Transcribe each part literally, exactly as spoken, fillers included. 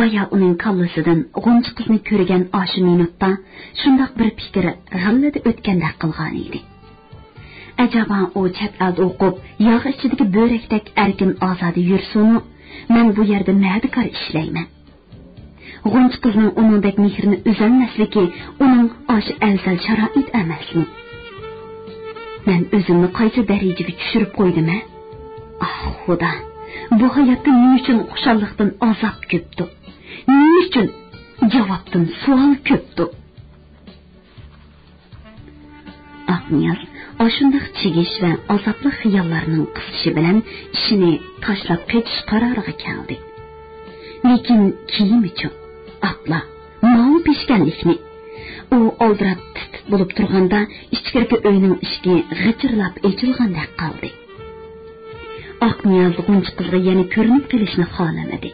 بايا ئۇنىڭ كاللىسىدىن غۇنچە قىزنى كۆرگەن ئاشۇ مىنۇتتا شۇنداق بىر پىكىر غەللىدە ئۆتكەندەك قىلغانىدى. ئەجەبا ئۇ چەت ئەلدە ئوقۇپ، ياغ ئىچىدىكى بۆرەكتەك ئەركىن ئازادە يۈرسىمۇ، مەن بۇ يەردە مەدىكار ئىشلەيمەن. غۇنچە قىزنىڭ ئۇنىڭدەك مېھرىنى ئۈزەلمەسلىكى ئۇنىڭ ئاشۇ ئەۋزەل شارائىتى ئەمەسمۇ؟ مەن ئۆزۈمنى قايسى دەرىجىگە چۈشۈرۈپ قويدۇم ھە؟ ئاھ خۇدا، بۇ ھاياتتا نېمە ئۈچۈن خۇشاللىقتىن ئازاب كۆپتۇ؟ نېمە ئۈچۈن جاۋابتىن سوئال كۆپتۇ؟ ئاقنىياز ئاشۇنداق چىگىش ۋە ئازابلىق خىياللارنىڭ قىسىشى بىلەن ئىشىنى تاشلاپ قېچىش قارارىغا كەلدى. لېكىن كىيىمىچۇ؟ ئاپلا، ماۋۇ پېشكەللىكنى. ئۇ ئالدىراپ تىت-تىت بولۇپ تۇرغاندا، ئىچكىرىكى ئۆينىڭ ئىشىكى غىچىرلاپ ئېچىلغاندەك قالدى. ئاقنىياز غۇنچە قىزغا يەنە كۆرۈنۈپ قېلىشنى خالىمىدى.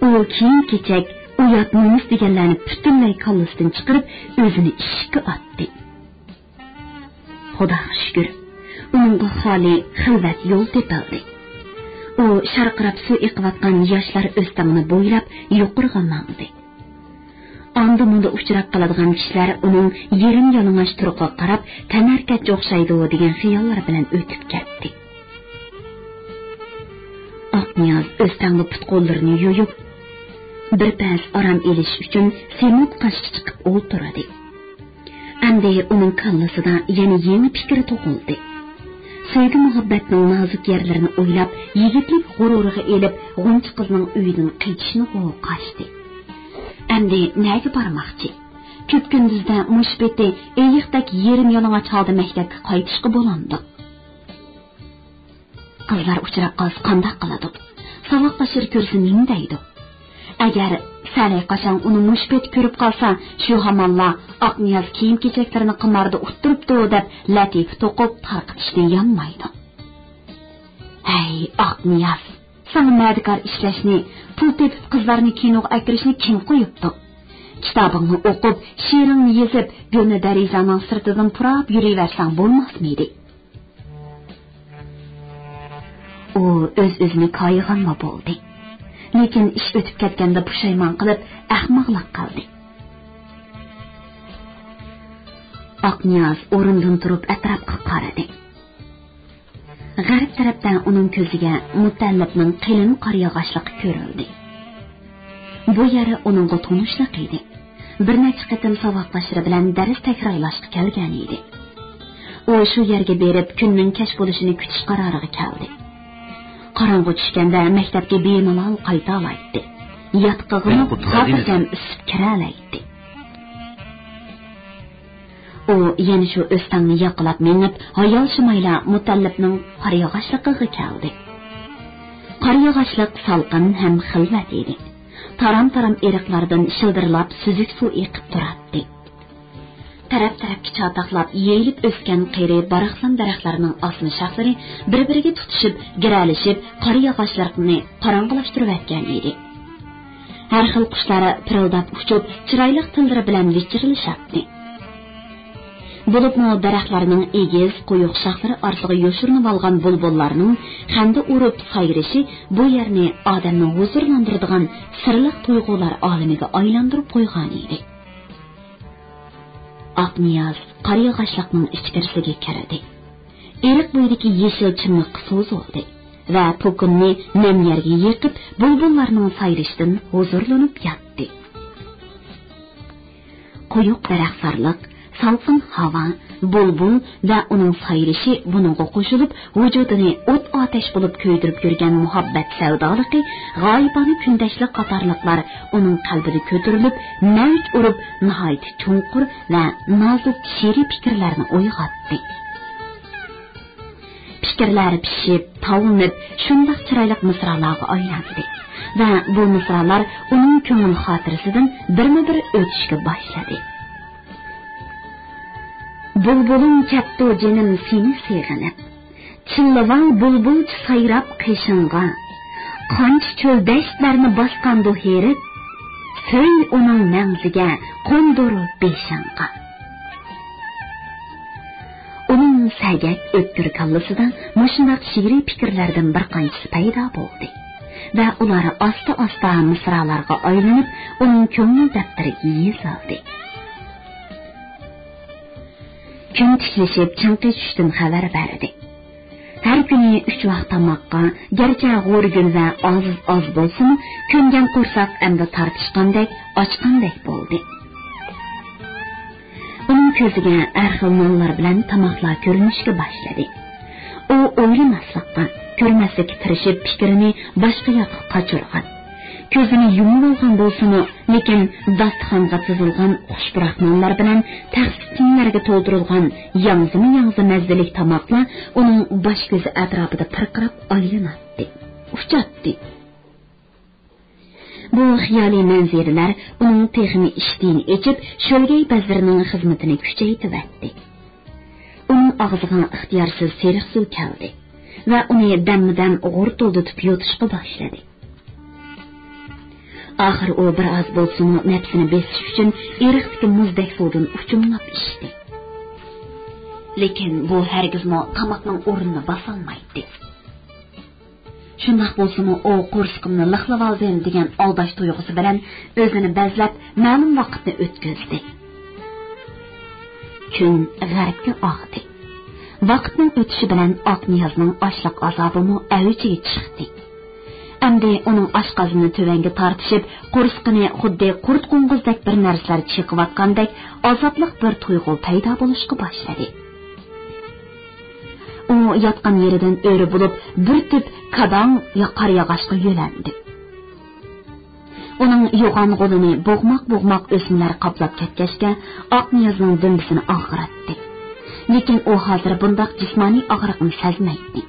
ئۇ كىيىم-كېچەك، ئۇيات-نومۇس دېگەنلەرنى پۈتۈنلەي كاللىسىدىن چىقىرىپ، ئۆزىنى ئىشىككە ئاتتى. خۇداغا شۈكۈر، ئۇنىڭغا خالىي خىلۋەت يول تېپىلدى. ئۇ شارقىراپ سۇ ئېقىۋاتقان ياشلار ئۆستەڭنى بويلاپ يۇقىرىغا ماڭدى. ئاندا-مۇندا ئۇچراپ قالىدىغان كىشىلەر ئۇنىڭ يېرىم يالىڭاچ تۇرقىغا قاراپ تەنھەرىكەتچى ئوخشايدۇ دېگەن خىياللار بىلەن ئۆتۈپ كەتتى. ئاقنىياز ئۆستەڭدە پۇت-قوللىرىنى يۇيۇپ، بىر پەس ئارام ئېلىش ئۈچۈن سېمونت قاشقا چىقىپ ئولتۇردى. ئەمدى ئۇنىڭ كاللىسىدا يەنە يېڭى پىكىر تۇغۇلدى. سۆيگۈ-مۇھەببەتنىڭ نازۇك يەرلىرىنى ئويلاپ، يىگىتلىك غۇرۇرىغا ئېلىپ، غۇنچە قىزنىڭ ئۆيىدىن قېچىشنىغۇ قاشتى. ئەمدى نەگە بارماقچى؟ كۈپكۈندۈزدە مۇشۇ پېتى ئېيىقتەك يېرىم يالىڭاچ ھالدا مەكتەپكە قايتىشقا بولامدۇ؟ قىزلار ئۇچراپ قالسا قانداق قىلىدۇ؟ ساۋاقداشلىرى كۆرسە نېمە دەيدۇ؟ ئەگەر سەلەي قاچان ئۇنى مۇشۇ پېتى كۆرۈپ قالسا، شۇ ھامانلا «ئاقنىياز كىيىم-كېچەكلىرىنى قىماردا ئۇتتۇرۇپتۇ» دەپ لەتىپە توقۇپ تارقىتىشنى يانمايدۇ. ھەي، ئاقنىياز! ساڭا مەدىكار ئىشلەشنى، پۇل تېپىپ قىزلارنى كىنوغا ئەكىرىشنى كىم قويۇپتۇ؟ كىتابىڭنى ئوقۇپ، شېئىرىڭنى يېزىپ، گۈلنى دەرىزەڭنىڭ سىرتىدىن پۇراپ يۈرۈۋەرسەڭ بولماسمىدى؟ ئۇ ئۆز-ئۆزىنى كايىغانمۇ بولدى. لېكىن ئىش ئۆتۈپ كەتكەندە پۇشايمان قىلىپ، ئەخمىقلىق قىلدى. ئاقنىياز ئورنىدىن تۇرۇپ ئەتراپقا قارىدى. غەرب تەرەپتە ئۇنىڭ كۆزىگە مۇتەللىپنىڭ قېلىن قارىياغاچلىقى كۆرۈندى. بۇ يەر ئۇنىڭغا تونۇشلۇق ئىدى. بىر نەچچە قېتىم ساۋاقداشلىرى بىلەن دەرس تەكرارلاشقا كەلگەن ئىدى. ئۇ شۇ يەرگە بېرىپ، كۈننىڭ كەچ بولۇشىنى كۈتۈش قارارىغا كەلدى. قاراڭغۇ چۈشكەندە مەكتەپكە بىمالال قايتالايتتى. ياتىقىغىمۇ خاتىرجەم ئۈسۈپ كىرەلەيتتى. ئۇ يەنە شۇ ئۆستەڭنى ياقىلاپ مېڭىپ، ھايالشىمايلا مۇتەللىپنىڭ قارىياغاچلىقىغا كەلدى. قارىياغاچلىق سالقىن ھەم خىلۋەت ئىدى. تارام-تارام ئېرىقلاردىن شىلدىرلاپ سۈزۈك سۇ ئېقىپ تۇراتتى. تەرەپ-تەرەپكە چاتاقلاپ يېيىلىپ ئۆسكەن قېرى باراقسان دەرەخلەرنىڭ ئاسما شاخلىرى بىر-بىرىگە تۇتىشىپ، گىرەلىشىپ، قارىياغاچلىقنى قاراڭغۇلاشتۇرۇۋەتكەن ئىدى. ھەر خىل قۇشلار پىرىلداپ ئۇچۇپ، چىرايلىق تىللىرى بىلەن ۋىچىرلىشاتتى. بولۇپمۇ دەرەخلەرنىڭ ئېگىز، قويۇق شاخلىرى ئارىسىغا يوشۇرۇنۇۋالغان بۇلبۇللارنىڭ خەندە ئۇرۇپ سايرىشى بۇ يەرنى ئادەمنى ھۇزۇرلاندۇرىدىغان سىرلىق تۇيغۇلار ئالىمىگە ئايلاندۇرۇپ قويغانىدى. ئاقنىياز قارىياغاچلىقنىڭ ئىچكىرىسىگە كىردى. ئېرىق بويىدىكى يېشىل چىملىققا سوزۇلدى ۋە پوكۇننى نەم يەرگە يېقىپ، بۇلبۇللارنىڭ سايرىشىدىن ھۇزۇرلىنىپ ياتتى. قويۇق دەرەخزارلىق، سالقىن ھاۋا، بۇلبۇل ۋە ئۇنىڭ سايرىشى بۇنىڭغا قوشۇلۇپ، ۋۇجۇدىنى ئوت-ئاتەش بولۇپ كۆيدۈرۈپ يۈرگەن مۇھەببەت سەۋدالىقى، غايىبانە كۈندەشلىك قاتارلىقلار ئۇنىڭ قەلبىدە كۆتۈرۈلۈپ، مەۋج ئۇرۇپ، ناھايىتى چوڭقۇر ۋە نازۇك شېئىرىي پىكىرلەرنى ئويغاتتى. پىكىرلەر پىشىپ، تاۋلىنىپ، شۇنداق چىرايلىق مىسرالارغا ئايلاندى ۋە بۇ مىسرالار ئۇنىڭ كۆڭۈل خاتىرىسىدىن بىرمۇبىر ئۆتۈشكە باشلىدى. بۇلبۇلۇم كەپتۇ جېنىم سېنى سېغىنىپ، چىللىۋاڭ بۇلبۇلچە سايراپ قېشىڭغا، قانچە چۆل دەشتلەرنى باسقاندۇ ھېرىپ، سۆي ئۇنىڭ مەڭزىگە، قوندۇر بېشىڭغا. ئۇنىڭ سەگەك ئۆتكۈر كاللىسىدا مۇشۇنداق شېئىرىي پىكىرلەردىن بىر قانچىسى پەيدا بولدى. ۋە ئۇلار ئاستا-ئاستا مىسرالارغا ئايلىنىپ، ئۇنىڭ كۆڭۈل دەپتىرىگە يېزىلدى. كۈن تىكلىشىپ، چىڭقى چۈشتىن خەۋەر بەردى. ھەر كۈنى ئۈچ ۋاق تاماققا، گەرچە غورىگىل ۋە ئاز-ئاز بولسىمۇ، كۆنگەن قورساق ئەمدى تارتىشقاندەك، ئاچقاندەك بولدى. ئۇنىڭ كۆزىگە ھەر خىل نانلار بىلەن تاماقلار كۆرۈنۈشكە باشلىدى. ئۇ ئويلىماسلىققا، كۆرمەسلىككە تىرىشىپ، پىكرىنى باشقا ياققا قاچۇرغان. كۆزىنى يۇمۇۋالغان بولسىمۇ، لېكىن داستىخانغا تىزىلغان خۇش پۇراق نانلار بىلەن تەخسە تىنلەرگە تولدۇرۇلغان ياڭزىمۇ ياڭزا مەززىلىك تاماقلار ئۇنىڭ باش كۆزى ئەتراپىدا پىرقىراپ ئايلىناتتى، ئۇچاتتى. بۇ خىيالىي مەنزىرىلەر ئۇنىڭ تېخىمۇ ئىشتىيىنى ئېچىپ، شۆلگەي بەزلىرىنىڭ خىزمىتىنى كۈچەيتىۋەتتى. ئۇنىڭ ئاغزىغا ئىختىيارسىز سېرىق سۇ كەلدى ۋە ئۇنى دەممۇدەم غۇرتۇلدىتىپ يۇتۇشقا باشلىدى. ئاخىر ئۇ بىر ئاز بولسىمۇ نەپسىنى بېسىش ئۈچۈن ئېرىقتىكى مۇزدەك سۇدىن ئۇچۇملاپ ئىچتى. لېكىن بۇ ھەرگىزمۇ تاماقنىڭ ئورنىنى باسالمايتتى. شۇنداق بولسىمۇ، ئۇ قورسىقىمنى لىقلىۋالدىم دېگەن ئالداش تۇيغۇسى بىلەن ئۆزىنى بەزلەپ، مەلۇم ۋاقىتنى ئۆتكۈزدى. كۈن غەربكە ئاغدى. ۋاقىتنىڭ ئۆتۈشى بىلەن ئاقنىيازنىڭ ئاچلىق ئازابىمۇ ئەۋجىگە چىقتى. ئەمدى ئۇنىڭ ئاشقازىنى تۆۋەنگە تارتىشىپ، قورسىقىنى خۇددى قۇرت قوڭغۇزدەك بىر نەرسىلەر چېقىۋاتقاندەك ئازابلىق بىر تۇيغۇ پەيدا بولۇشقا باشلىدى. ئۇ ياتقان يېرىدىن ئۆرە بولۇپ، بىر تۈپ كاداڭ يا قارا ياغاچقا يۆلەندى. ئۇنىڭ يوغان غولىنى بوغماق-بوغماق ئۆسمىلەر قاپلاپ كەتكەچكە، ئاقنىيازنىڭ دۈمبىسىنى ئاغرىتتى. لېكىن ئۇ ھازىر بۇنداق جىسمانىي ئاغرىقنى سەزمەيتتى.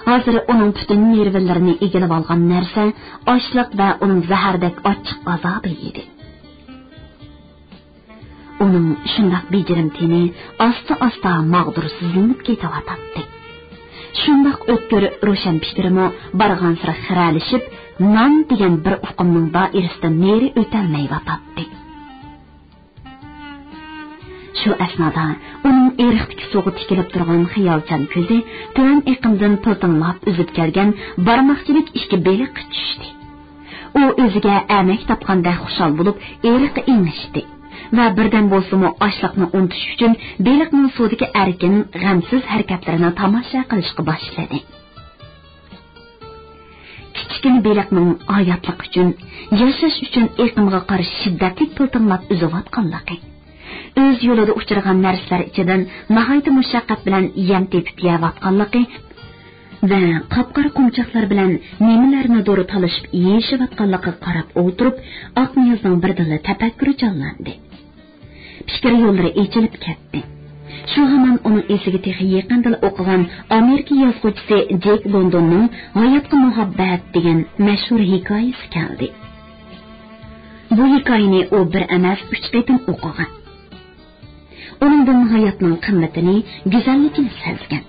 ھازىر ئۇنىڭ پۈتۈن نېرۋىلىرىنى ئىگىلىۋالغان نەرسە ئاچلىق ۋە ئۇنىڭ زەھەردەك ئاچچىق ئازابى ئىدى. ئۇنىڭ شۇنداق بېجىرىم تېنى ئاستا-ئاستا ماغدۇرسىزلىنىپ كېتىۋاتاتتى. شۇنداق ئۆتكۈر روشەن پىكرىمۇ بارغانسېرى خىرەلىشىپ، نان دېگەن بىر ئۇقۇمنىڭ دائىرىسىدىن نېرى ئۆتەلمەيۋاتاتتى. شۇ ئەسنادا ئۇنىڭ ئېرىقتىكى سۇغا تىكىلىپ تۇرغان خىيالچان كۆزى تۆۋەن ئېقىمدىن پىلتىڭلاپ ئۈزۈپ كەلگەن بارماقچىدەك ئىككى بېلىققا چۈشتى. ئۇ ئۆزىگە ئەرنەك تاپقاندەك خۇشال بولۇپ، ئېرىققا ئېڭىشتى ۋە بىردەم بولسىمۇ ئاچلىقنى ئۇنتۇش ئۈچۈن بېلىقنىڭ سۇدىكى ئەركىن، غەمسىز ھەرىكەتلىرىنى تاماشا قىلىشقا باشلىدى. كىچىككىنە بېلىقنىڭ ھاياتلىق ئۈچۈن، ياشاش ئۈچۈن ئېقىمغا قارشى شىددەتلىك پىلتىڭلاپ ئۈزۈۋاتقانلىقى، ئۆز يولىدا ئۇچرىغان نەرسىلەر ئىچىدىن ناھايىتى مۇشەققەت بىلەن يەم تېپىپ يەۋاتقانلىقى ۋە قاپقارا قومچاقلار بىلەن نېمىلەرنىدۇر تالىشىپ يېيىشىۋاتقانلىقىغا قاراپ ئولتۇرۇپ، ئاقنىيازنىڭ بىردىنلا تەپەككۇرى جانلاندى. پىكىر يوللىرى ئېچىلىپ كەتتى. شۇ ھامان ئۇنىڭ ئېسىگە تېخى يېقىندىلا ئوقۇغان ئامېرىكا يازغۇچىسى جېك لوندوننىڭ ھاياتقا مۇھەببەت دېگەن مەشھۇر ھېكايىسى كەلدى. بۇ ھېكايىنى ئۇ بىر ئەمەس، ئۈچ قېتىم ئوقۇغان. ئۇنىڭدىن ھاياتنىڭ قىممىتىنى، گۈزەللىكىنى سەزگەن.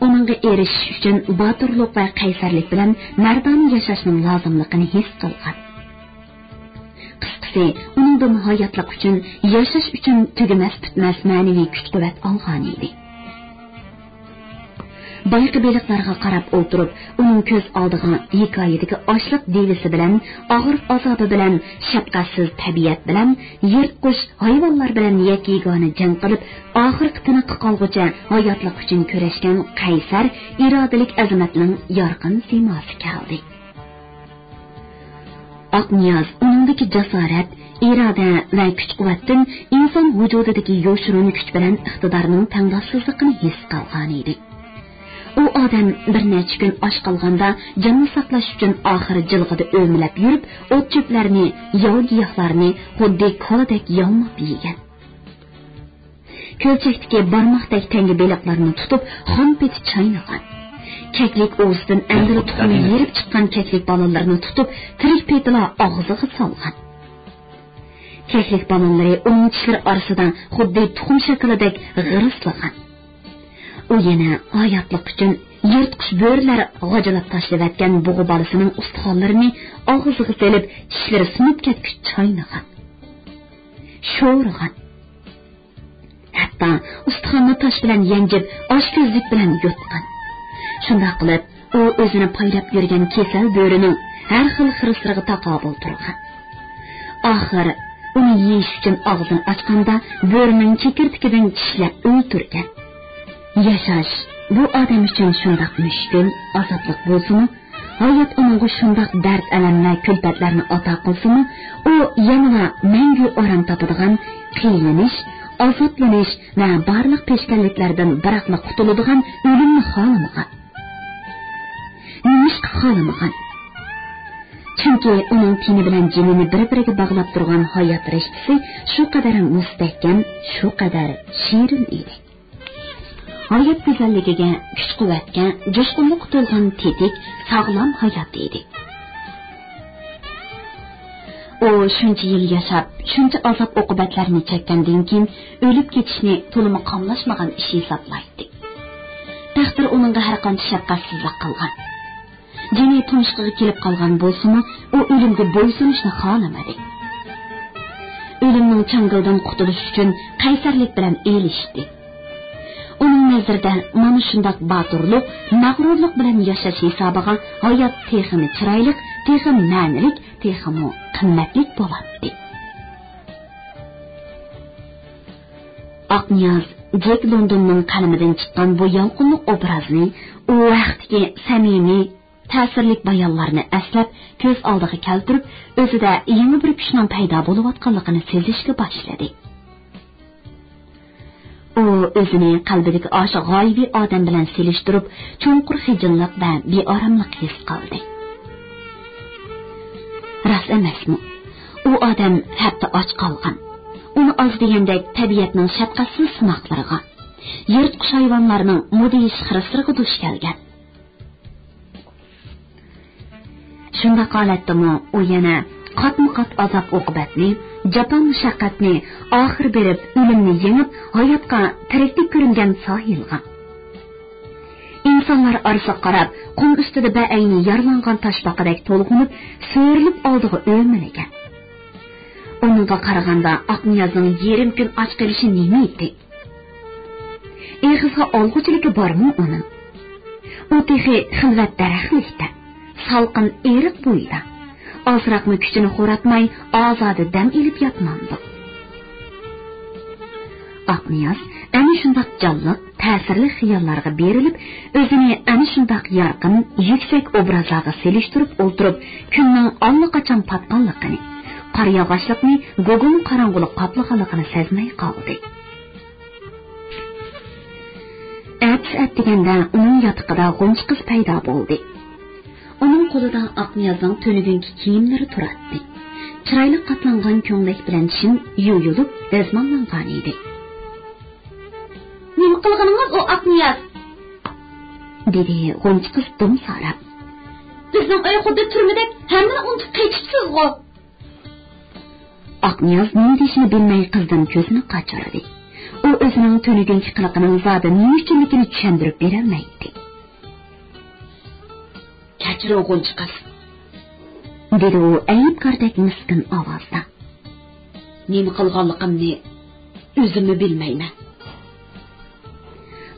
ئۇنىڭغا ئېرىشىش ئۈچۈن باتۇرلۇق ۋە قەيسەرلىك بىلەن مەردانە ياشاشنىڭ لازىملىقىنى ھېس قىلغان. قىسقىسى، ئۇنىڭدىن ھاياتلىق ئۈچۈن، ياشاش ئۈچۈن تۈگىمەس-پۈتمەس مەنىۋى كۈچ-قۇۋۋەت ئالغانىدى. بايىقى بېلىقلارغا قاراپ ئولتۇرۇپ، ئۇنىڭ كۆز ئالدىغا ھېكايىدىكى ئاچلىق دىۋىسى بىلەن، ئاغرىق-ئازابى بىلەن، شەپقەتسىز تەبىئەت بىلەن، يىرتقۇچ ھايۋانلار بىلەن يەككە-يېگانە جەڭ قىلىپ، ئاخىرقى تىنىققا قالغۇچە ھاياتلىق ئۈچۈن كۈرەشكەن قەيسەر، ئىرادىلىك ئەزىمەتنىڭ يارقىن سىيماسى كەلدى. ئاقنىياز ئۇنىڭدىكى جاسارەت، ئىرادە ۋە كۈچ-قۇۋۋەتتىن ئىنسان ۋۇجۇدىدىكى يوشۇرۇن كۈچ بىلەن ئىقتىدارنىڭ تەڭداشسىزلىقىنى ھېس قىلغانىدى. ئۇ ئادەم بىر نەچچە كۈن ئاچ قالغاندا، جېنىنى ساقلاش ئۈچۈن ئاخىر جىلغىدا ئۆمىلەپ يۈرۈپ، ئوت-چۆپلەرنى، ياۋا گىياھلارنى خۇددى كالىدەك يالماپ يېگەن. كۆلچەكتىكى بارماقتەك تەڭگە بېلىقلارنى تۇتۇپ، خان پېتى چاينىغان. كەكلىك ئۇۋىسىدىن ئەمدىلا تۇخۇمى يېرىپ چىققان كەكلىك بالىلىرىنى تۇتۇپ، تىرىك پېتىلا ئاغزىغا سالغان. كەكلىك بالىلىرى ئۇنىڭ چىشلىرى ئارىسىدا خۇددى تۇخۇم شاكىلىدەك غىرىسلىغان. ئۇ يەنە ھاياتلىق ئۈچۈن يىرتقۇچ بۆرىلەر غاجىلاپ تاشلىۋەتكەن بۇغا بالىسىنىڭ ئۇستىخانلىرىنى ئاغزىغا سېلىپ، چىشلىرى سۇنۇپ كەتكۈچە چاينىغان. شورىغان. ھەتتا ئۇستىخاننى تاش بىلەن يەنجىپ، ئاچكۆزلۈك بىلەن يۇتقان. شۇنداق قىلىپ، ئۇ ئۆزىنى پايلاپ يۈرگەن كېسەل بۆرىنىڭ ھەر خىل خىرىسلىرىغا تاقابىل تۇرغان. ئاخىر ئۇنى يېيىش ئۈچۈن ئاغزىنى ئاچقاندا، بۆرىنىڭ چېكىرتىكىدىن چىشلەپ ئۆلتۈرگەن. ياشاش بۇ ئادەم ئۈچۈن شۇنداق مۈشكۈل، ئازابلىق بولسىمۇ، ھايات ئۇنىڭغا شۇنداق دەرد-ئەلەم ۋە كۈلپەتلەرنى ئاتا قىلسىمۇ، ئۇ يەنىلا مەڭگۈ ئارام تاپىدىغان قىينىلىش، ئازابلىنىش ۋە بارلىق پېشكەللىكلەردىن بىراقلا قۇتۇلىدىغان ئۆلۈمنى خالىمىغان. نېمىشقا خالىمىغان؟ چۈنكى ئۇنىڭ تېنى بىلەن جېنىنى بىر-بىرىگە باغلاپ تۇرغان ھايات رىشتىسى شۇ قەدەر مۇستەھكەم، شۇ قەدەر شېرىن ئىدى. ھايات گۈزەللىكىگە، كۈچ-قۇۋۋەتكە، جۇشقۇنلۇققا تولغان تېتىك، ساغلام ھايات ئىدى. ئۇ شۇنچە يىل ياشاپ، شۇنچە ئازاب-ئوقۇبەتلەرنى چەككەندىن كېيىن، ئۆلۈپ كېتىشنى تولىمۇ قاملاشمىغان ئىش ھېسابلايتتى. تەقدىر ئۇنىڭغا ھەرقانچە شەپقەتسىزلىك قىلغان. جېنى تۇمشۇقىغا كېلىپ قالغان بولسىمۇ، ئۇ ئۆلۈمگە بويسۇنۇشنى خالىمىدى. ئۆلۈمنىڭ چاڭگىلىدىن قۇتۇلۇش ئۈچۈن قەيسەرلىك بىلەن ئېلىشتى. ئۇنىڭ نەزىرىدە مانا شۇنداق باتۇرلۇق، مەغرۇرلۇق بىلەن ياشاش ھېسابىغا ھايات تېخىمۇ چىرايلىق، تېخىمۇ مەنىلىك، تېخىمۇ قىممەتلىك بولاتتى. ئاقنىياز جېك لوندوننىڭ قەلىمىدىن چىققان بۇ يالقۇنلۇق ئوبرازنى، ئۇ ۋاقىتتىكى سەمىمىي، تەسىرلىك بايانلارنى ئەسلەپ، كۆز ئالدىغا كەلتۈرۈپ، ئۆزىدە يېڭى بىر كۈچنىڭ پەيدا بولۇۋاتقانلىقىنى سېزىشكە باشلىدى. ئۇ ئۆزىنى قەلبىدىكى ئاشۇ غايىۋى ئادەم بىلەن سېلىشتۇرۇپ، چوڭقۇر خىجىللىق ۋە بىئاراملىق ھېس قىلدى. راست ئەمەسمۇ؟ ئۇ ئادەم ھەپتە ئاچ قالغان. ئۇنى ئاز دېگەندەك تەبىئەتنىڭ شەپقەتسىز سىناقلىرىغا، يىرتقۇچ ھايۋانلارنىڭ مۇدھىش خىرىسلىرىغا دۇچ كەلگەن. شۇنداق ھالەتتىمۇ ئۇ يەنە قاتمۇ-قات ئازاب-ئوقۇبەتنى، جاپا-مۇشەققەتنى، ئاخىر بېرىپ ئۆلۈمنى يېڭىپ، ھاياتقا تىرىكتەك كۆرۈنگەن ساھىلغا. ئىنسانلار ئارىسىغا قاراپ، قۇم ئۈستىدە بەئەينى يارىلانغان تاشپاقىدەك تولغىنىپ، سۆرىلىپ ئالدىغا ئۆمىلىگەن. ئۇنىڭغا قارىغاندا ئاقنىيازنىڭ يېرىم كۈن ئاچ قېلىشى نېمە ئىدى؟ ئېغىزغا ئالغۇچىلىكى بارمۇ ئۇنىڭ؟ ئۇ تېخى خىلۋەت دەرەخلىكتە، سالقىن ئېرىق بويىدا، ئازراقمۇ كۈچىنى خوراتماي، ئازادە دەم ئېلىپ ياتمامدۇ؟ ئاقنىياز ئەنە شۇنداق جانلىق، تەسىرلىك خىياللارغا بېرىلىپ، ئۆزىنى ئەنە شۇنداق يارقىن، يۈكسەك ئوبرازلارغا سېلىشتۇرۇپ ئولتۇرۇپ، كۈننىڭ ئاللىقاچان پاتقانلىقىنى، قارا ياغاچلىقنى گۇگۇم قاراڭغۇلۇق قاپلىغانلىقىنى سەزمەي قالدى. ئەتىسى ئەتىگەندە ئۇنىڭ ياتىقىدا غۇنچە قىز پەيدا بولدى. ئۇنىڭ قولىدا ئاقنىيازنىڭ تۈنۈگۈنكى كىيىملىرى تۇراتتى. چىرايلىق قاتلانغان كۆڭلەك بىلەن چىن يۇيۇلۇپ، دەزماللانغان ئىدى. «نېمە قىلغىنىڭىز ئۇ، ئاقنىياز؟» دېدى غۇنچە قىز دومساراپ. «بىزنىڭ ئۆي خۇددى تۈرمىدەك، ھەممىنى ئۇنتۇپ قېچىپسىزغۇ.» ئاقنىياز نېمە دېيىشىنى بىلمەي قىزدىن كۆزىنى قاچۇردى. ئۇ ئۆزىنىڭ تۈنۈگۈنكى قىلىقىنىڭ زادى نېمە ئۈچۈنلۈكىنى چۈشەندۈرۈپ بېرەلمەيتتى. «كەچۈرۈڭ، غۇنچە قىز.» دېدى ئۇ ئەيىبكاردەك مىسكىن ئاۋازدا. «نېمە قىلغانلىقىمنى ئۆزۈممۇ بىلمەيمەن.»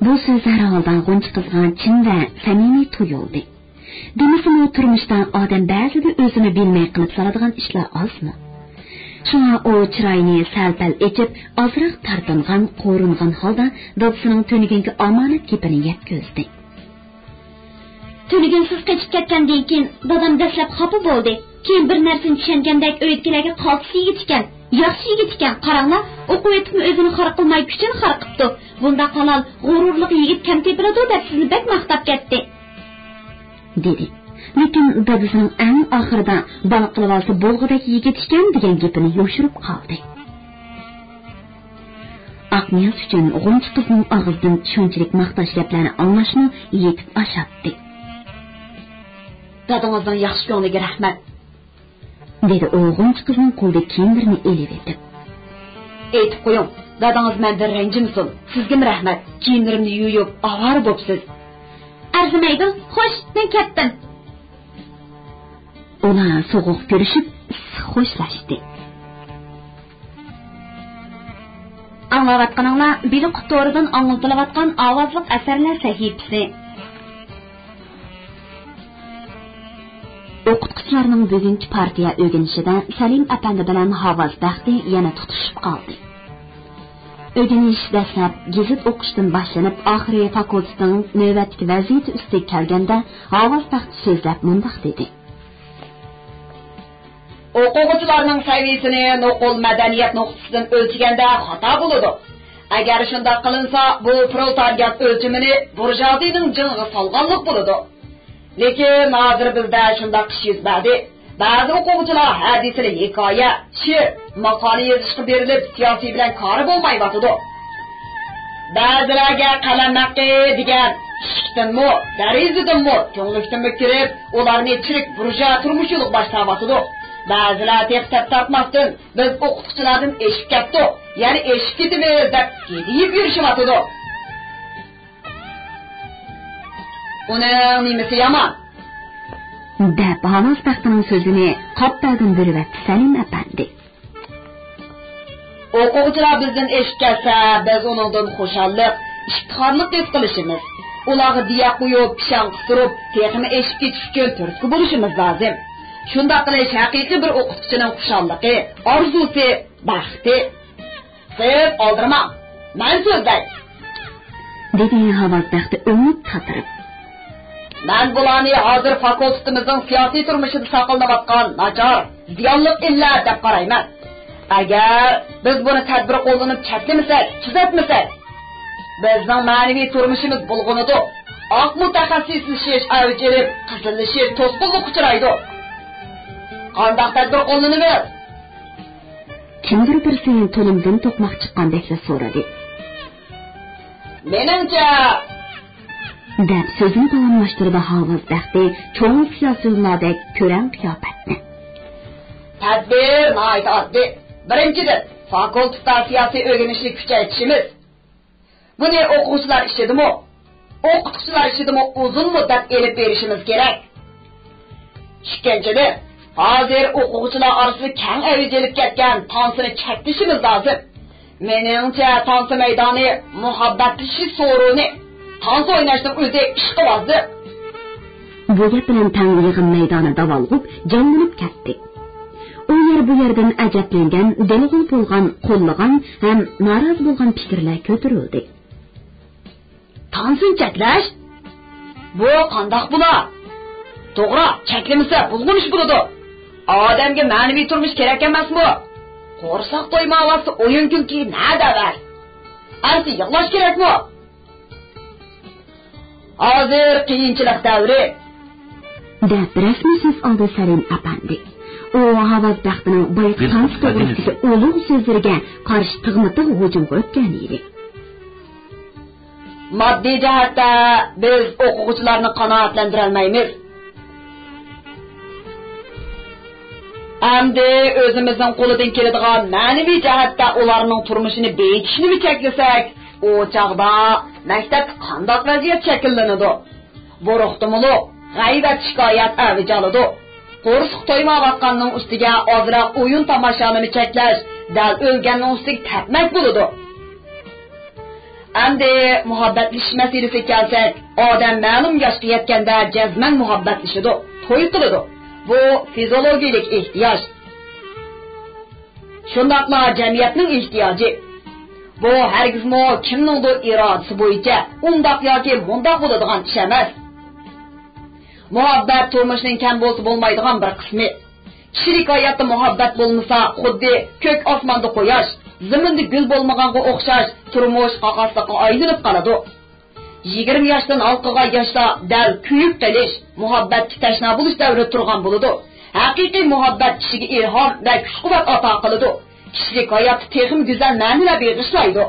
بۇ سۆز ھەر ھالدا غۇنچە قىزغا چىن ۋە سەمىمىي تۇيۇلدى. دېمىسىمۇ، تۇرمۇشتا ئادەم بەزىدە ئۆزىمۇ بىلمەي قىلىپ سالىدىغان ئىشلار ئازمۇ؟ شۇڭا ئۇ چىرايىنى سەل-پەل ئېچىپ، ئازراق تارتىنغان، قورۇنغان ھالدا دادىسىنىڭ تۈنۈگۈنكى ئامانەت گېپىنى يەتكۈزدى. «تۈنۈگۈن سىز قېچىپ كەتكەندىن كېيىن، دادام دەسلەپ خاپا بولدى. كېيىن بىر نەرسىنى چۈشەنگەندەك، ئۆيدىكىلەرگە قالتىس يىگىت ئىكەن، ياخشى يىگىت ئىكەن، قاراڭلار، ئوقۇۋېتىپمۇ ئۆزىنى خار قىلماي، كۈچىنى خار قىپتۇ. بۇنداق ھالال، غۇرۇرلۇق يىگىت كەم تېپىلىدۇ» دەپ سىزنى بەك ماختاپ كەتتى، دېدى. لېكىن دادىسىنىڭ ئەڭ ئاخىرىدا «بالا قىلىۋالسا بولغۇدەك يىگىت ئىكەن» دېگەن گېپىنى يوشۇرۇپ قالدى. ئاقنىياز ئۈچۈن غۇنچە قىزنىڭ ئاغزىدىن شۇنچىلىك ماختاش گەپلەرنى ئاڭلاشمۇ يېتىپ ئاشاتتى. «دادىڭىزنىڭ ياخشى كۆڭلىگە رەھمەت.» دېدى ئۇ غۇنچە قىزنىڭ قولىدىكى كىيىملىرىنى ئېلىۋېتىپ. «ئېيتىپ قويۇڭ، دادىڭىز مەندىن رەنجىمىسۇن. سىزگىمۇ رەھمەت، كىيىملىرىمنى يۇيۇپ ئاۋارە بوپسىز.» «ئەرزىمەيدۇ، خوش، مەن كەتتىم.» ئۇلار سوغۇق كۆرۈشۈپ، ئىسسىق خوشلاشتى. ئاڭلاۋاتقىنىڭلار بىلىقۇت تورىدىن ئاڭلىتىلىۋاتقان ئاۋازلىق ئەسەرلەر سەھىپىسى. ئوقۇتقۇچى ئوقۇغۇچىلارنىڭ بۈگۈنكى پارتىيە ئۆگىنىشىدە سەلىم ئەپەندى بىلەن ھاۋاز بەختى يەنە تۇتىشىپ قالدى. ئۆگىنىش دەسلەپ گېزىت ئوقۇشتىن باشلىنىپ، ئاخىرى فاكۇلتېتنىڭ نۆۋەتتىكى ۋەزىيىتى ئۈستىگە كەلگەندە، ھاۋاز بەختى سۆزلەپ مۇنداق دېدى. ئوقۇغۇچىلارنىڭ سەۋىيىسىنى نوقۇل مەدەنىيەت نۇقتىسىدىن ئۆلچىگەندە خاتا بولىدۇ. ئەگەر شۇنداق قىلىنسا، بۇ پرولېتارىيات ئۆلچىمىنى بۇرژۇئازىيىنىڭ جېنىغا سالغانلىق بولىدۇ. لېكىن ھازىر بىزدە شۇنداق ئىش يۈز بەردى. بەزى ئوقۇغۇچىلار ھە دېسىلە ھېكايە، شېئىر، ماقالە يېزىشقا بېرىلىپ، سىياسىي بىلەن كارى بولمايۋاتىدۇ. بەزىلەرگە قەلەم ھەققى دېگەن ئىشىكتىنمۇ، دېرىزىدىنمۇ، تۈڭلۈكتىنمۇ كىرىپ، ئۇلارنى چىرىك بۇرژۇئا تۇرمۇش يولىغا باشلاۋاتىدۇ. بەزىلەر تېخى تەپ تارتماستىن، بىز ئوقۇتقۇچىلاردىن ئېشىپ كەتتۇق، يەنە ئېشىپ كېتىمىز دەپ گىدىيىپ يۈرۈشۈۋاتىدۇ. ئۇنىڭ نېمىسى يامان؟ دەپ، ھاۋاز بەختىنىڭ سۆزىنى قاپتالدىن بۆلۈۋەتتى سەلىم ئەپەندى. ئوقۇغۇچىلار بىزدىن ئېشىپ كەتسە، بىز ئۇنىڭدىن خۇشاللىق، ئىپتىخارلىق ھېس قىلىشىمىز، ئۇلارغا دىيە قويۇپ، پىشاڭ قىستۇرۇپ، تېخىمۇ ئېشىپ كېتىش ئۈچۈن تۈرتكە بولۇشىمىز لازىم. شۇنداق قىلىش ھەقىقىي بىر ئوقۇتقۇچىنىڭ خۇشاللىقى، ئارزۇسى، بەختى. سىز ئالدىرىماڭ، مەن سۆزلەي. دېدى ھاۋاز بەختى ئۆڭۈپ تاتىرىپ. مەن بۇلارنى ھازىر فاكۇلتېتىمىزنىڭ سىياسىي تۇرمۇشىدا ساقلىنىۋاتقان ناچار، زىيانلىق ئىللەت دەپ قارايمەن. ئەگەر بىز بۇنى تەدبىر قوللىنىپ چەكلىمىسەك، تۈزەتمىسەك، بىزنىڭ مەنىۋى تۇرمۇشىمىز بۇلغىنىدۇ. ئاق مۇتەخەسسىسلىشىش ئەۋج ئېلىپ، قىزىللىشىش توسقۇنلۇققا ئۇچرايدۇ. قانداق تەدبىر قوللىنىمىز؟ كىمدۇر بىرسى تۇلۇمدىن توقماق چىققاندەكلا سورىدى. مېنىڭچە، دەپ سۆزىنى داۋاملاشتۇرىدۇ ھاۋاز بەختى چوڭ سىياسىيونلاردەك كۆرەڭ قىياپەتنى. تەدبىر ناھايىتى ئاددىي. بىرىنچىدىن، فاكۇلتېتتا سىياسىي ئۆگىنىشنى كۈچەيتىشىمىز. بۇنى ئوقۇغۇچىلار ئىچىدىمۇ، ئوقۇتقۇچىلار ئىچىدىمۇ ئۇزۇن مۇددەت ئېلىپ بېرىشىمىز كېرەك. ئىككىنچىدىن، ھازىر ئوقۇغۇچىلار ئارىسىدا كەڭ ئەۋج ئېلىپ كەتكەن تانسىنى چەكلىشىمىز لازىم. مېنىڭچە، تانسا مەيدانى مۇھەببەتلىشىش سورۇنى، تانسا ئويناشنىڭ ئۆزى ئىشقىۋازلىق. بۇ گەپ بىلەن تەڭ يىغىن مەيدانى داۋالغۇپ، جانلىنىپ كەتتى. ئۇ يەر بۇ يەردىن ئەجەبلەنگەن، دىلىغۇل بولغان، قوللىغان ھەم نارازى بولغان پىكىرلەر كۆتۈرۈلدى. تانسىنى چەكلەش؟ بۇ قانداق بولا؟ توغرا، چەكلىمىسە بۇلغىنىش بولىدۇ. ئادەمگە مەنىۋى تۇرمۇش كېرەك ئەمەسمۇ؟ قورساق تويمايۋاتسا ئويۇن كۈلكىگە نە دەۋەر؟ ئەمدى يىغلاش كېرەكمۇ؟ ھازىر قىيىنچىلىق دەۋرى. دەپ رەسمىي سۆز ئالدى سەلىم ئەپەندى. ئۇ ھاۋاز بەختىنىڭ بايىقى تانسا توغرىسىدىكى ئۇلۇغ سۆزلىرىگە قارشى تىغمۇ تىغ ھۇجۇمغا ئۆتكەن ئىدى. ماددىي جەھەتتە بىز ئوقۇغۇچىلارنى قانائەتلەندۈرەلمەيمىز. ئەمدى ئۆزىمىزنىڭ قولىدىن كېلىدىغان مەنىۋى جەھەتتە ئۇلارنىڭ تۇرمۇشىنى بېيىتىشنىمۇ چەكلىسەك، ئۇ چاغدا مەكتەپتە قانداق ۋەزىيەت شەكىللىنىدۇ؟ بۇرۇقتىمۇلۇ غەيۋەت شىكايەت ئەۋج ئالىدۇ. قورسىقى تويمايۋاتقاننىڭ ئۈستىگە ئازراق ئويۇن تاماشانىمۇ چەكلەش، دەل ئۆلگەننىڭ ئۈستىگە تەپمەك بولىدۇ. ئەمدى مۇھەببەتلىشىش مەسىلىسىگە كەلسەك، ئادەم مەلۇم ياشقا يەتكەندە جەزمەن مۇھەببەتلىشىدۇ، توي قىلىدۇ. بۇ فىزىئولوگىيەلىك ئېھتىياج. شۇنداقلا جەمئىيەتنىڭ ئېھتىياجى. بۇ ھەرگىزمۇ كىمنىڭدۇر ئىرادىسى بويىچە ئۇنداق ياكى مۇنداق بولىدىغان ئىش ئەمەس. مۇھەببەت تۇرمۇشنىڭ كەم بولسا بولمايدىغان بىر قىسمى. كىشىلىك ھاياتتا مۇھەببەت بولمىسا، خۇددى كۆك ئاسماندا قۇياش، زېمىندا گۈل بولمىغانغا ئوخشاش، تۇرمۇش قاقاسلىققا ئايلىنىپ قالىدۇ. يىگىرمە ياشتىن ھالقىغان ياشلار دەل كۆيۈپ قېلىش، مۇھەببەتكە تەشنا بولۇش دەۋرىدە تۇرغان بولىدۇ. ھەقىقىي مۇھەببەت كىشىگە ئىلھام ۋە كۈچ-قۇۋۋەت ئاتا قىلىدۇ. كىشىلىك ھاياتتا تېخىمۇ گۈزەل مەنىلەر بېغىشلايدۇ.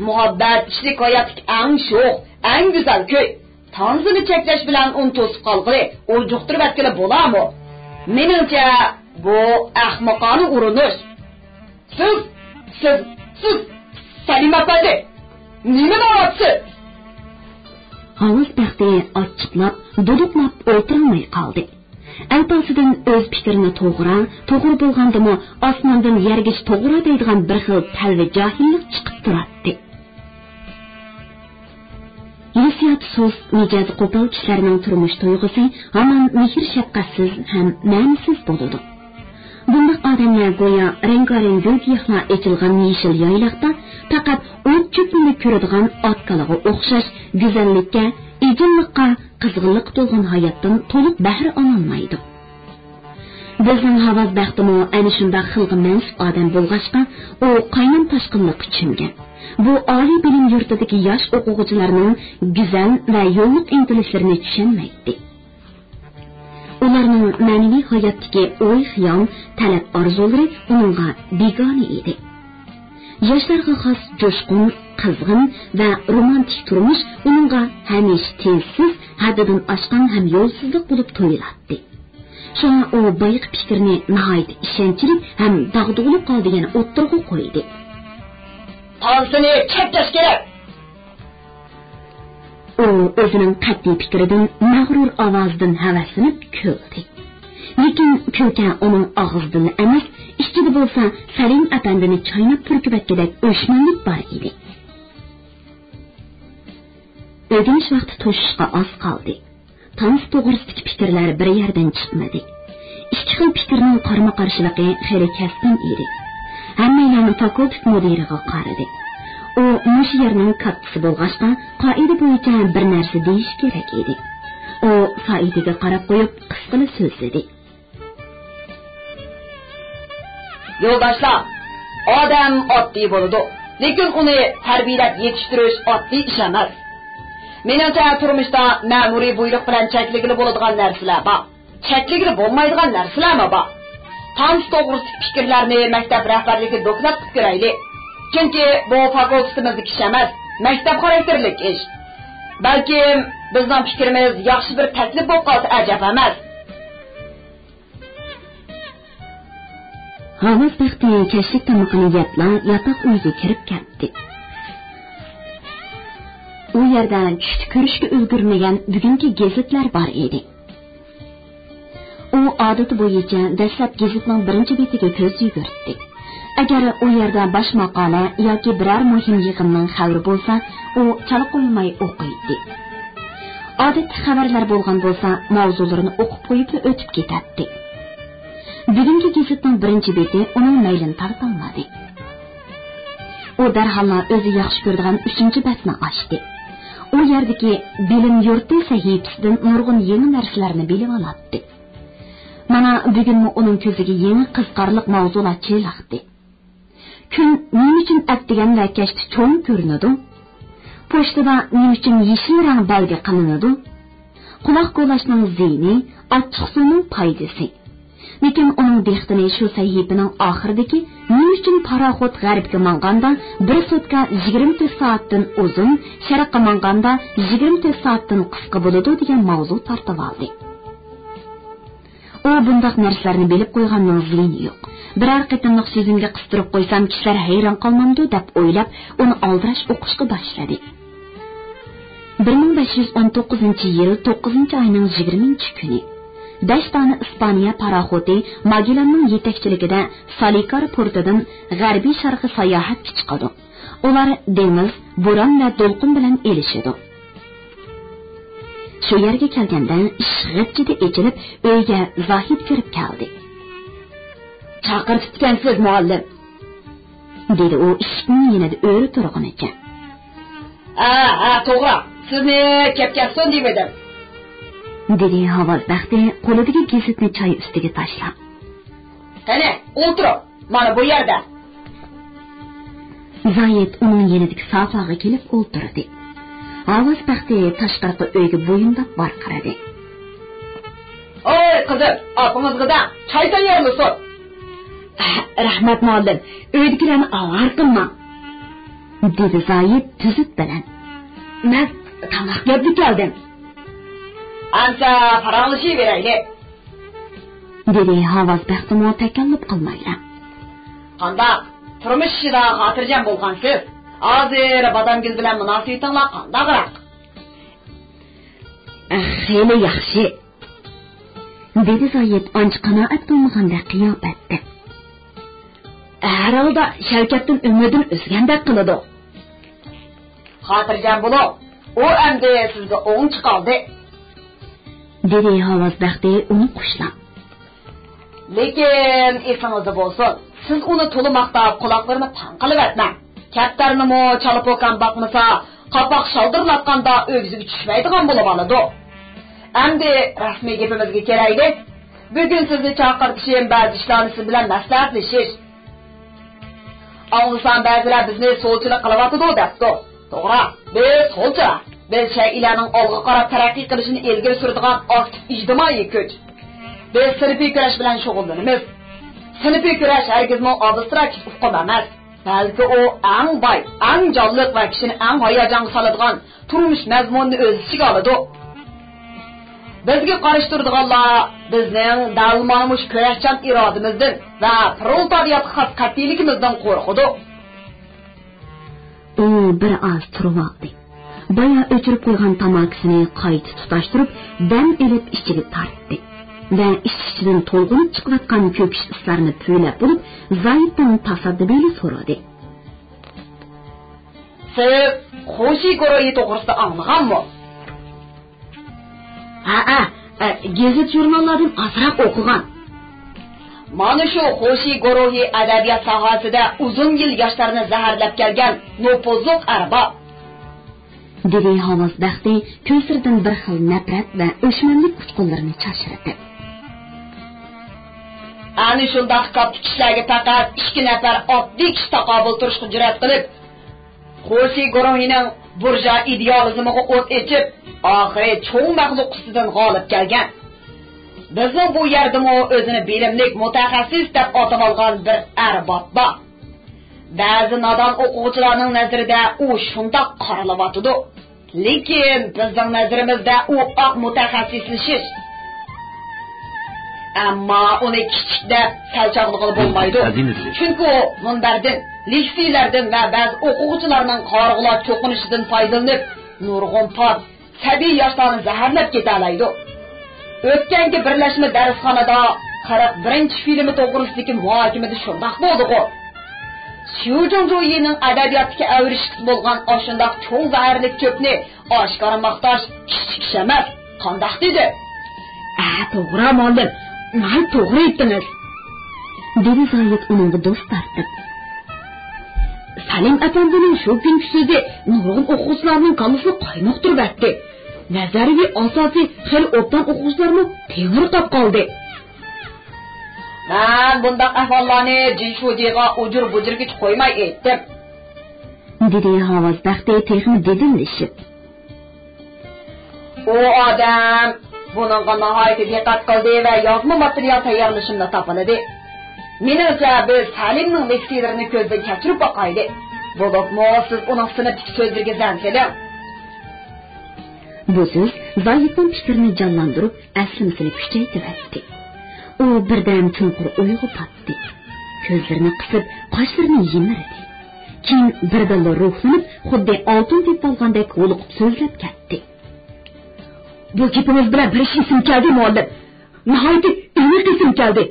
مۇھەببەت كىشىلىك ھاياتتىكى ئەڭ شوخ، ئەڭ گۈزەل كۈي. تانسىنى چەكلەش بىلەن ئۇنى توسۇپ قالغىلى، ئۇجۇقتۇرۇۋەتكىلى بولامۇ؟ مېنىڭچە، بۇ ئەخمىقانە ئۇرۇنۇش. سىز، سىز، سىز، سەلىم ئەپەندى، نېمە دەۋاتىسىز؟ ھاۋاز بەختى ئاچچىقلاپ، دۇدۇقلاپ ئولتۇرالماي قالدى. ئەلپازىدىن ئۆز پىكرىنى توغرا، توغرا بولغاندىمۇ ئاسماندىن يەرگىچە توغرا دەيدىغان بىر خىل تەلۋە جاھىللىق چىقىپ تۇراتتى. يۈز ئىجادى سۇس، مىجەزى قوپال كىشىلەرنىڭ تۇرمۇش تۇيغۇسى ھامان مېھىر-شەپقەتسىز ھەم مەنىسىز بولىدۇ. بۇنداق ئادەملەر گويا رەڭگارەڭ گۈل-گىياھلار ئېچىلغان يېشىل يايلاقتا پەقەت ئوت-چۆپنىلا كۆرىدىغان ئات-كالىغا ئوخشاش گۈزەللىككە، ئىجىللىققا، قىزغىنلىققا تولغان ھاياتتىن تولۇق بەھرە ئالالمايدۇ. بىزنىڭ ھاۋاز بەختىمۇ ئەنە شۇنداق خىلغا مەنسۇپ ئادەم بولغاچقا، ئۇ قاينام تاشقىنلىققا چۆمگەن. بۇ ئالىي بىلىم يۇرتىدىكى ياش ئوقۇغۇچىلارنىڭ گۈزەل ۋە يوللۇق ئىنتىلىشلىرىنى چۈشەنمەيتتى. ئۇلارنىڭ مەنىۋى ھاياتتىكى ئوي-خىيال، تەلەپ-ئارزۇلىرى ئۇنىڭغا بىگانە ئىدى. ياشلارغا خاس جۇشقۇن، قىزغىن ۋە رومانتىك تۇرمۇش ئۇنىڭغا ھەمىشە تىنچسىز، ھەددىدىن ئاشقان ھەم يولسىزلىق بولۇپ تۇيۇلاتتى. شۇڭا ئۇ بايىقى پىكرىنى ناھايىتى ئىشەنچلىك ھەم داغدۇغىلىق ھالدا يەنە ئوتتۇرىغا قويدى. تانسىنى چەكلەش كېرەك! ئۇ ئۆزىنىڭ قەتئىي پىكرىدىن مەغرۇر ئاۋازىدىن ھەۋەسلىنىپ كۈلدى. لېكىن كۈلكە ئۇنىڭ ئاغزىدىنلا ئەمەس، ئىچىدە بولسا سەلىم ئەپەندىنى چايناپ پۈركۈۋەتكۈدەك ئۆچمەنلىك بار ئىدى. ئۆگىنىش ۋاقتى توشۇشقا ئاز قالدى. تانسا توغرىسىدىكى پىكىرلەر بىر يەردىن چىقمىدى. ئىككى خىل پىكىرنىڭ قارمۇ-قارشىلىقى خېلى كەسكىن ئىدى. ھەممەيلەن فاكۇلتېت مۇدىرىغا قارىدى. ئۇ مۇشۇ يەرنىڭ كاتتىسى بولغاچقا، قائىدە بويىچە بىر نەرسە دېيىشى كېرەك ئىدى. ئۇ سائىتىگە قاراپ قويۇپ، قىسقىلا سۆزلىدى. يولداشلار، ئادەم ئاددىي بولىدۇ، لېكىن ئۇنى تەربىيەلەپ يېتىشتۈرۈش ئاددىي ئىش ئەمەس. مېنىڭچە، تۇرمۇشتا مەمۇرىي بۇيرۇق بىلەن چەكلىگىلى بولىدىغان نەرسىلەر بار، چەكلىگىلى بولمايدىغان نەرسىلەرمۇ بار. تانسا توغرىسىدىكى پىكىرلەرنى مەكتەپ رەھبەرلىكىگە دوكلات قىلىپ كۆرەيلى. چۈنكى بۇ فاكۇلتېتىمىزدىكى ئىش ئەمەس، مەكتەپ خاراكتېرلىك ئىش. بەلكىم بىزنىڭ پىكرىمىز ياخشى بىر تەكلىپ بولۇپ قالسا ئەجەب ئەمەس. ھاۋاز بەختى كەچلىك تامىقىنى يەپلا ياتاق ئۆيىگە كىرىپ كەتتى. ئۇ يەردە چۈشتە كۆرۈشكە ئۈلگۈرمىگەن بۈگۈنكى گېزىتلەر بار ئىدى. ئۇ ئادىتى بويىچە دەسلەپ گېزىتنىڭ بىرىنچى بېتىگە كۆز يۈگۈرتتى. ئەگەر ئۇ يەردە باش ماقالە ياكى بىرەر مۇھىم يىغىننىڭ خەۋىرى بولسا، ئۇ چالا قويماي ئوقۇيتتى. ئادەتتە خەۋەرلەر بولغان بولسا، ماۋزۇلىرىنى ئوقۇپ قويۇپلا ئۆتۈپ كېتەتتى. بۈگۈنكى گېزىتنىڭ بىرىنچى بېتى ئۇنىڭ مەيلىنى تارتالمىدى. ئۇ دەرھاللا ئۆزى ياخشى كۆرىدىغان ئۈچىنچى بەتنى ئاچتى. ئۇ يەردىكى بىلىم يۇرتى سەھىپىسىدىن نۇرغۇن يېڭى نەرسىلەرنى بىلىۋالاتتى. مانا، بۈگۈنمۇ ئۇنىڭ كۆزىگە يېڭى قىزىقارلىق ماۋزۇلار چېلىقتى. كۈن نېمە ئۈچۈن ئەتىگەن ۋە كەچتە چوڭ كۆرۈنىدۇ؟ پوچتىدا نېمە ئۈچۈن يېشىل رەڭ بەلگە قىلىنىدۇ؟ قۇلاق كولاشنىڭ زىيىنى، ئاچچىقسۇنىڭ پايدىسى. لېكىن ئۇنىڭ دىققىتىنى شۇ سەھىپىنىڭ ئاخىرىدىكى نېمە ئۈچۈن پاراخوت غەربكە ماڭغاندا بىر سۇتكا يىگىرمە تۆت سائەتتىن ئۇزۇن، شەرققە ماڭغاندا يىگىرمە تۆت سائەتتىن قىسقا بولىدۇ دېگەن ماۋزۇ تارتىۋالدى. ئۇ بۇنداق نەرسىلەرنى بىلىپ قويغاننىڭ زىيىنى يوق. بىرەر قېتىملىق سۆزۈمگە قىستۇرۇپ قويسام، كىشىلەر ھەيران قالمامدۇ دەپ ئويلاپ، ئۇنى ئالدىراش ئوقۇشقا باشلىدى. بىر مىڭ بەش يۈز ئون توققۇزىنچى يىل توققۇزىنچى ئاينىڭ يىگىرمىنچى كۈنى. بەش دانە ئىسپانىيە پاراخوتى ماگېللاننىڭ يېتەكچىلىكىدە سالىكار پورتىدىن غەربىي شەرققە ساياھەتكە چىقىدۇ. ئۇلار دېڭىز، بوران ۋە دولقۇن بىلەن ئېلىشىدۇ. شۇ يەرگە كەلگەندە ئىشىك غىپچىدە ئېچىلىپ، ئۆيگە زاھىت كىرىپ كەلدى. چاقىرتىپتىكەنسىز، مۇئەللىم، دېدى ئۇ ئىشىكنىڭ يېنىدا ئۆرە تۇرغىنىچە. ھە، ھە، توغرا. سىزنى كەپ كەتسۇن دېيىۋىدىم، دېدى ھاۋاز بەختى قولىدىكى گېزىتنى چاي ئۈستىگە تاشلاپ. قېنى، ئولتۇرۇڭ. مانا بۇ يەردە. زايىت ئۇنىڭ يېنىدىكى سافاغا كېلىپ ئولتۇردى. ھاۋاز بەختى تاشقىرىقى ئۆيگە بويۇنداپ ۋارقىرىدى. ھوي، قىزىم، ئاپىڭىزغا دەڭ، چاي تەييارلىسۇن. ئەھ، رەھمەت، مۇئەللىم، ئۆيدىكىلەرنى ئاۋارە قىلماڭ، دېدى زايىت تۈزۈت بىلەن. مەن تاماق يەپلا كەلدىم. ئەمسە پاراڭلىشىۋېرەيلى. دېدى ھاۋاز بەختىمۇ تەكەللۇپ قىلمايلا. قانداق؟ تۇرمۇش ئىشىدا خاتىرجەم بولغانسىز؟ ھازىر بادامگۈل بىلەن مۇناسىۋىتىڭلار قانداقراق؟ خېلى ياخشى، دېدى زايىت ئانچە قانائەت قىلمىغاندەك قىياپەتتە. ھەر ھالدا شەۋكەتتىن ئۈمىدىم ئۈزگەندەك قىلىدۇ. خاتىرجەم بولۇڭ. ئۇ ئەمدى سىزگە ئوڭ چىقالدى، دېدى ھاۋاز بەختى ئۇنى قوشلاپ. لېكىن ئېسىڭىزدە بولسۇن، سىز ئۇنى تولا ماختاپ قۇلاقلىرىنى پاڭ قىلىۋەتمەڭ. كەپتەرنىمۇ چالا پوكان باقمىسا، قاپاق شالدىرلاتقاندا ئۆگزىگە چۈشمەيدىغان بولۇۋالىدۇ. ئەمدى رەسمىي گېپىمىزگە كېلەيلى. بۈگۈن سىزنى چاقىرتىشىم بەزى ئىشلارنى سىز بىلەن مەسلىھەتلىشىش. ئاڭلىسام، بەزىلەر بىزنى سولچىلىق قىلىۋاتىدۇ دەپتۇ. توغرا، بىز سولچىلار. بىز شەيئىلەرنىڭ ئالغا قاراپ تەرەققىي قىلىشىنى ئىلگىرى سۈرىدىغان ئاكتىپ ئىجتىمائىي كۈچ. بىز سىنىپىي كۈرەش بىلەن شۇغۇللىنىمىز. سىنىپىي كۈرەش ھەرگىزمۇ ئابستراكت ئۇقۇم ئەمەس، بەلكى ئۇ ئەڭ باي، ئەڭ جانلىق ۋە كىشىنى ئەڭ ھاياجانغا سالىدىغان تۇرمۇش مەزمۇنىنى ئۆز ئىچىگە ئالىدۇ. بىزگە قارشى تۇرىدىغانلار بىزنىڭ دەل مانا مۇشۇ كۈرەشچان ئىرادىمىزدىن ۋە پرولېتارىياتقا خاس قەتئىيلىكىمىزدىن قورقىدۇ. ئۇ بىر ئاز تۇرۇۋالدى. بايا ئۆچۈرۈپ قويغان تاماكىسىنى قايتا تۇتاشتۇرۇپ، دەم ئېلىپ ئىچىگە تارتتى ۋە ئىچ-ئىچىدىن تولغىنىپ چىقىۋاتقان كۆكۈش ئىسلارنى پۈۋلەپ بولۇپ، زايىتتىن تاسادىپىيلا سورىدى. سىز خوشى گۇرۇھى توغرىسىدا ئاڭلىغانمۇ؟ ھەئە، ئە، گېزىت-ژۇرناللاردىن ئازراق ئوقۇغان. مانا شۇ خوشى گۇرۇھى ئەدەبىيات ساھەسىدە ئۇزۇن يىل ياشلارنى زەھەرلەپ كەلگەن نوپۇزلۇق ئەرباب، دېدى ھاۋاز بەختى كۆزلىرىدىن بىر خىل نەپرەت ۋە ئۆچمەنلىك ئۇچقۇنلىرىنى چاچرىتىپ. ئەنە شۇنداق كاتتا كىشىلەرگە پەقەت ئىككى نەپەر ئاددىي كىشى تاقابىل تۇرۇشقا جۈرئەت قىلىپ، خوشى گۇرۇھىنىڭ بۇرژۇئا ئىدېئالىزمىغا ئوت ئېچىپ، ئاخىرى چوڭ مەخلۇق ئۈستىدىن غالىب كەلگەن. بىزنىڭ بۇ يەردىمۇ ئۆزىنى بىلىملىك مۇتەخەسسىس دەپ ئاتىۋالغان بىر ئەرباب بار. بەزى نادان ئوقۇغۇچىلارنىڭ نەزىرىدە ئۇ شۇنداق قارىلىۋاتىدۇ. لېكىن بىزنىڭ نەزىرىمىزدە ئۇ ئاق مۇتەخەسسىسلىشىش. ئەمما ئۇنى كىچىك دەپ سەل چاغلىغىلى بولمايدۇ. ئەزىمىزلىك. چۈنكى ئۇ مۇنبەردىن، لېكسىيەلەردىن ۋە بەزى ئوقۇغۇچىلارنىڭ قارىغۇلار چوقۇنۇشىدىن پايدىلىنىپ، نۇرغۇن پاك، سەبىي ياشلارنى زەھەرلەپ كېتەلەيدۇ. ئۆتكەنكى بىرلەشمە دەرسخانىدا قىرىق بىرىنچى فىلىمى توغرىسىدىكى مۇھاكىمىدە شۇنداق بولدىغۇ. شيۇ جۇڭجۇيىنىڭ ئەدەبىياتتىكى ئەۋرىشكىسى بولغان ئاشۇنداق چوڭ زەھەرلىك چۆپنى ئاشكارا ماختاش كىچىك ئىش ئەمەس، قانداق دېدى؟ ئە، توغرا، مۇئەللىم، ناھايىتى توغرا ئېيتتىڭىز، دېدى زايىت ئۇنىڭغا دوست تارتىپ. سەلىم ئەپەندىنىڭ شۇ كۈنكى سۆزى نۇرغۇن ئوقۇغۇچىلارنىڭ كاللىسىنى قايناقتۇرۇۋەتتى. نەزەرىيە ئاساسى خېلى ئوبدان ئوقۇغۇچىلارمۇ تېڭىرقاپ قالدى. مەن بۇنداق ئەھۋاللارنى جىن شۇجىغا ئۇجۇر-بۇجۇرغىچە قويماي ئېيتتىم، دېدى ھاۋاز بەختى تېخىمۇ دېدىللىشىپ. ئۇ ئادەم بۇنىڭغا ناھايىتى دىققەت قىلدى ۋە يازما ماتېرىيال تەييارلىشىمنى تاپىلىدى. مېنىڭچە، بىز سەلىمنىڭ لېكسىيىلىرىنى كۆزدىن كەچۈرۈپ باقايلى. بولۇپمۇ سىز ئۇنىڭ سىنىپتىكى سۆزلىرىگە زەن سېلىڭ. بۇ سۆز زاھىتنىڭ پىكرىنى جانلاندۇرۇپ، ئەسلىمىسىنى كۈچەيتىۋەتتى. ئۇ بىردەم چوڭقۇر ئويغا پاتتى. كۆزلىرىنى قىسىپ، قاشلىرىنى يىمىردى. كېيىن بىردىنلا روھلىنىپ، خۇددى ئالتۇن تېپىۋالغاندەك ھولۇقۇپ سۆزلەپ كەتتى. بۇ گېپىڭىز بىلەن بىر ئىش ئېسىمگە كەلدى، مۇئەللىم. ناھايىتى ئېنىق ئېسىمگە كەلدى.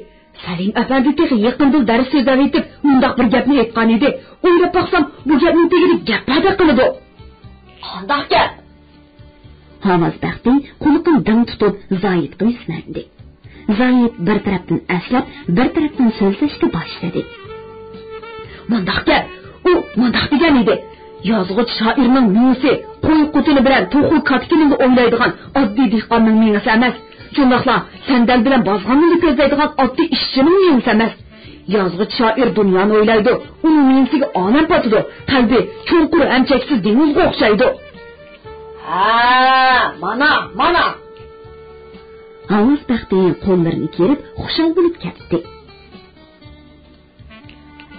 سەلىم ئەپەندى تېخى يېقىندىلا دەرس سۆزلەۋېتىپ، مۇنداق بىر گەپنى ئېيتقان ئىدى. ئويلاپ باقسام، بۇ گەپنىڭ تېگىدە گەپ باردەك قىلىدۇ. قانداق گەپ؟ ھاۋاز بەختى قۇلىقىنى دىڭ تۇتۇپ، زاھىتقا يۈزلەندى. زاھىت بىر تەرەپتىن ئەسلەپ، بىر تەرەپتىن سۆزلەشكە باشلىدى. مۇنداق گەپ، ئۇ مۇنداق دېگەن ئىدى. يازغۇچى شائىرنىڭ مېڭىسى قوي قوتىنى بىلەن توخۇ كاتىكىنىلا ئويلايدىغان ئاددىي دېھقاننىڭ مېڭىسى ئەمەس. شۇنداقلا سەندەل بىلەن بازغاننىلا كۆزلەيدىغان ئاددىي ئىشچىنىڭ مېڭىسى ئەمەس. يازغۇچى شائىر دۇنيانى ئويلايدۇ، ئۇنىڭ مېڭىسىگە ئالەم پاتىدۇ، قەلبى چوڭقۇر ھەم چەكسىز دېڭىزغا ئوخشايدۇ. ھە، مانا، مانا! ھاۋاز بەختى قوللىرىنى كېرىپ، خۇشال بولۇپ كەتتى.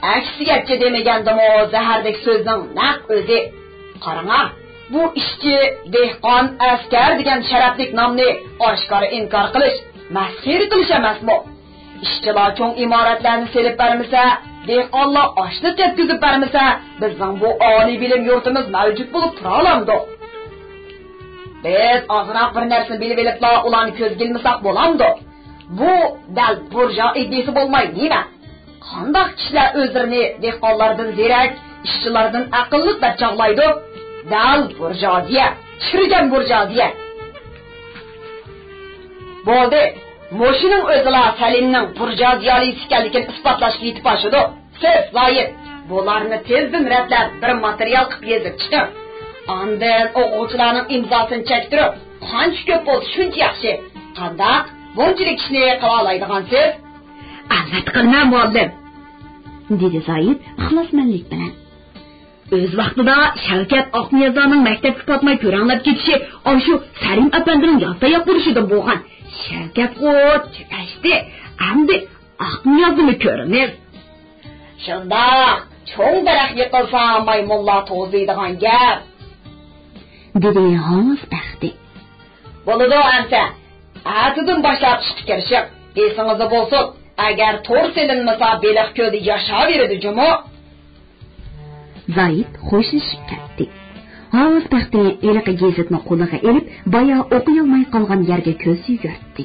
ئەكسىگەچچە دېمىگەندىمۇ، زەھەردەك سۆزنىڭ نەق ئۆزى. قاراڭا، بۇ ئىشچى، دېھقان، ئەسكەر دېگەن شەرەپلىك نامنى ئاشكارا ئىنكار قىلىش، مەسخىرە قىلىش ئەمەسمۇ؟ ئىشچىلار چوڭ ئىمارەتلەرنى سېلىپ بەرمىسە، دېھقانلار ئاشنى تەتكۈزۈپ بەرمىسە، بىزنىڭ بۇ ئالىي بىلىم يۇرتىمىز مەۋجۇت بولۇپ تۇرالامدۇ؟ بىز ئازراق بىر نەرسىنى بىلىۋېلىپلا ئۇلارنى كۆزگە ئىلمىساق بولامدۇ؟ بۇ دەل بۇرژۇئا ئىدىيىسى بولماي نېمە؟ قانداق كىشىلەر ئۆزلىرىنى دېھقانلاردىن زېرەك، ئىشچىلاردىن ئەقىللىق دەپ چاغلايدۇ؟ دەل بۇرژۇئازىيە. چىرىگەن بۇرجازىيە. بولدى، مۇشۇنىڭ ئۆزىلا سەلىمنىڭ بۇرجازىيە ئالىيسى ئىكەنلىكىنى ئىسپاتلاشقا يېتىپ ئاشىدۇ. سىز، زايىت، بۇلارنى تېزدىن رەتلەپ، بىر ماتېرىيال قىلىپ يېزىپ چىقىڭ. ئاندىن ئوقۇغۇچىلارنىڭ ئىمزاسىنى چەكتۈرۈپ، قانچە كۆپ بولسا، شۇنچە ياخشى. قانداق؟ بۇنچىلىك ئىشنى قىلالايدىغانسىز؟ ئەلۋەتتە قىلىمەن، مۇئەللىم، دېدى زايىت ئىخلاسمەنلىك بىلەن. ئۆز ۋاقتىدا شەۋكەت ئاقنىيازلارنىڭ مەكتەپكە پاتماي كۆرەڭلەپ كېتىشى ئاشۇ سەلىم ئەپەندىنىڭ يالتاياق ئۇرۇشىدىن بولغان. شەۋكەتقۇ چۆچەشتى، ئەمدى ئاقنىيازنىمۇ كۆرىمىز. شۇنداق، چوڭ دەرەخ يىقىلسا مايمۇنلار توزۇيدىغان گەپ، دېدى ھاۋاز بەختى. بولىدۇ ئەمسە، ئەتىدىن باشلاپ ئىشقا كىرىشىڭ. ئېسىڭىزدە بولسۇن، ئەگەر تور سېلىنمىسا، بېلىق كۆلدە ياشاۋېرىدۇ جۇمۇ. زايىت خوشلىشىپ كەتتى. ھاۋاز بەختى ھېلىقى گېزىتنى قولىغا ئېلىپ، بايا ئوقۇيالماي قالغان يەرگە كۆز يۈگۈرتتى.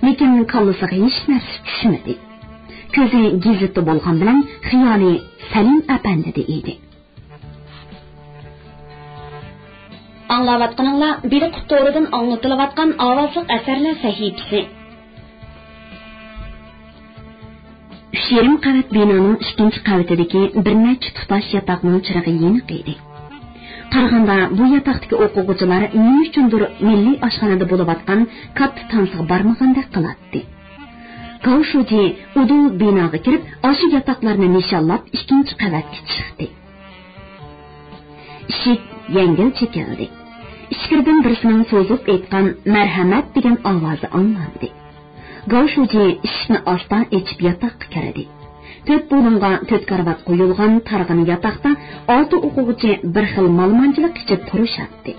لېكىن كاللىسىغا ھېچ نەرسە چۈشمىدى. كۆزى گېزىتتە بولغان بىلەن خىيالى سەلىم ئەپەندىدە ئىدى. ئاڭلاۋاتقىنىڭلار بىلىق تورىدىن ئاڭلىتىلىۋاتقان ئاۋازلىق ئەسەرلەر سەھىپىسى. ئۈچ يېرىم قەۋەت بىنانىڭ ئىككىنچى قەۋىتىدىكى بىر نەچچە تۇتاش ياتاقنىڭ چىرىغى يېنىق ئىدى. قارىغاندا، بۇ ياتاقتىكى ئوقۇغۇچىلار نېمە ئۈچۈندۇر مىللىي ئاشخانىدا بولۇۋاتقان كاتتا تانسىغا بارمىغاندەك قىلاتتى. گاۋ شۇجى ئۇدۇل بىناغا كىرىپ، ئاشۇ ياتاقلارنى نىشانلاپ، ئىككىنچى قەۋەتكە چىقتى. ئىشىك يەڭگىل چېكىلدى. ئىچكىرىدىن بىرسىنىڭ سوزۇپ ئېيتقان «مەرھەمەت» دېگەن ئاۋازى ئاڭلاندى. گاۋ شۇجى ئىشىكنى ئاستا ئېچىپ ياتاققا كىردى. تۆت بۇلۇڭغا تۆت كارىۋات قويۇلغان تارغىنا ياتاقتا ئالتە ئوقۇغۇچى بىر خىل مالىمانچىلىق ئىچىدە تۇرۇشاتتى.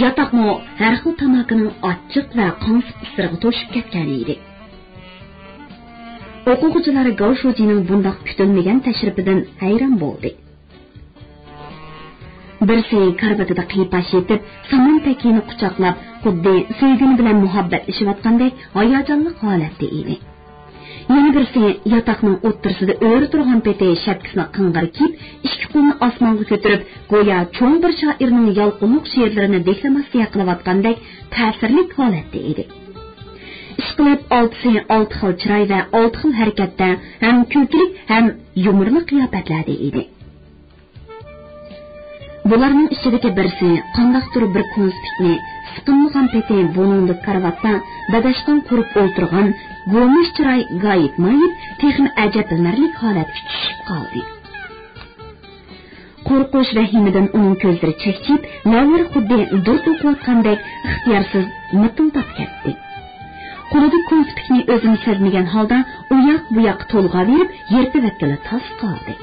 ياتاقمۇ ھەر خىل تاماكىنىڭ ئاچچىق ۋە قاڭسىق ئىسلىرىغا توشۇپ كەتكەن ئىدى. ئوقۇغۇچىلار گاۋ شۇجىنىڭ بۇنداق كۈتۈلمىگەن تەشرىپىدىن ھەيران بولدى. بىرسى كارىۋىتىدا قىيپاش يېتىپ، سامان پەكىنى قۇچاقلاپ، خۇددى سۆيگىنى بىلەن مۇھەببەتلىشىۋاتقاندەك ھاياجانلىق ھالەتتە ئىدى. يەنە بىرسى ياتاقنىڭ ئوتتۇرىسىدا ئۆرە تۇرغان پېتى شەپكىسىنى قىڭغىر كىيىپ، ئىككى قولىنى ئاسمانغا كۆتۈرۈپ، گويا چوڭ بىر شائىرنىڭ يالقۇنلۇق شېئىرلىرىنى دېكلاماتسىيە قىلىۋاتقاندەك تەسىرلىك ھالەتتە ئىدى. ئىشقىلىپ، ئالتىسى ئالتە خىل چىراي ۋە ئالتە خىل ھەرىكەتتە ھەم كۈلكىلىك، ھەم يۇمۇرلۇق قىياپەتلەردە ئىدى. بۇلارنىڭ ئىچىدىكى بىرسى قانداقتۇر بىر كونسپىكنى سىقىملىغان پېتى بۇلۇڭدىكى كارىۋاتتا داداشقان قۇرۇپ ئولتۇرغان گومۇش چىراي گايىپ-مايىپ، تېخىمۇ ئەجەبلىنەرلىك ھالەتكە چۈشۈپ قالدى. قورقۇش، ۋەھىمىدىن ئۇنىڭ كۆزلىرى چەكچىيىپ، لەۋلىرى خۇددى دۇر توقۇۋاتقاندەك ئىختىيارسىز مىتىلداپ كەتتى. قولىدا كونسپىكنى ئۆزىمۇ سەزمىگەن ھالدا ئۇياق-بۇياققا تولغاۋېرىپ، يىرتىۋەتكىلى تاس قالدى.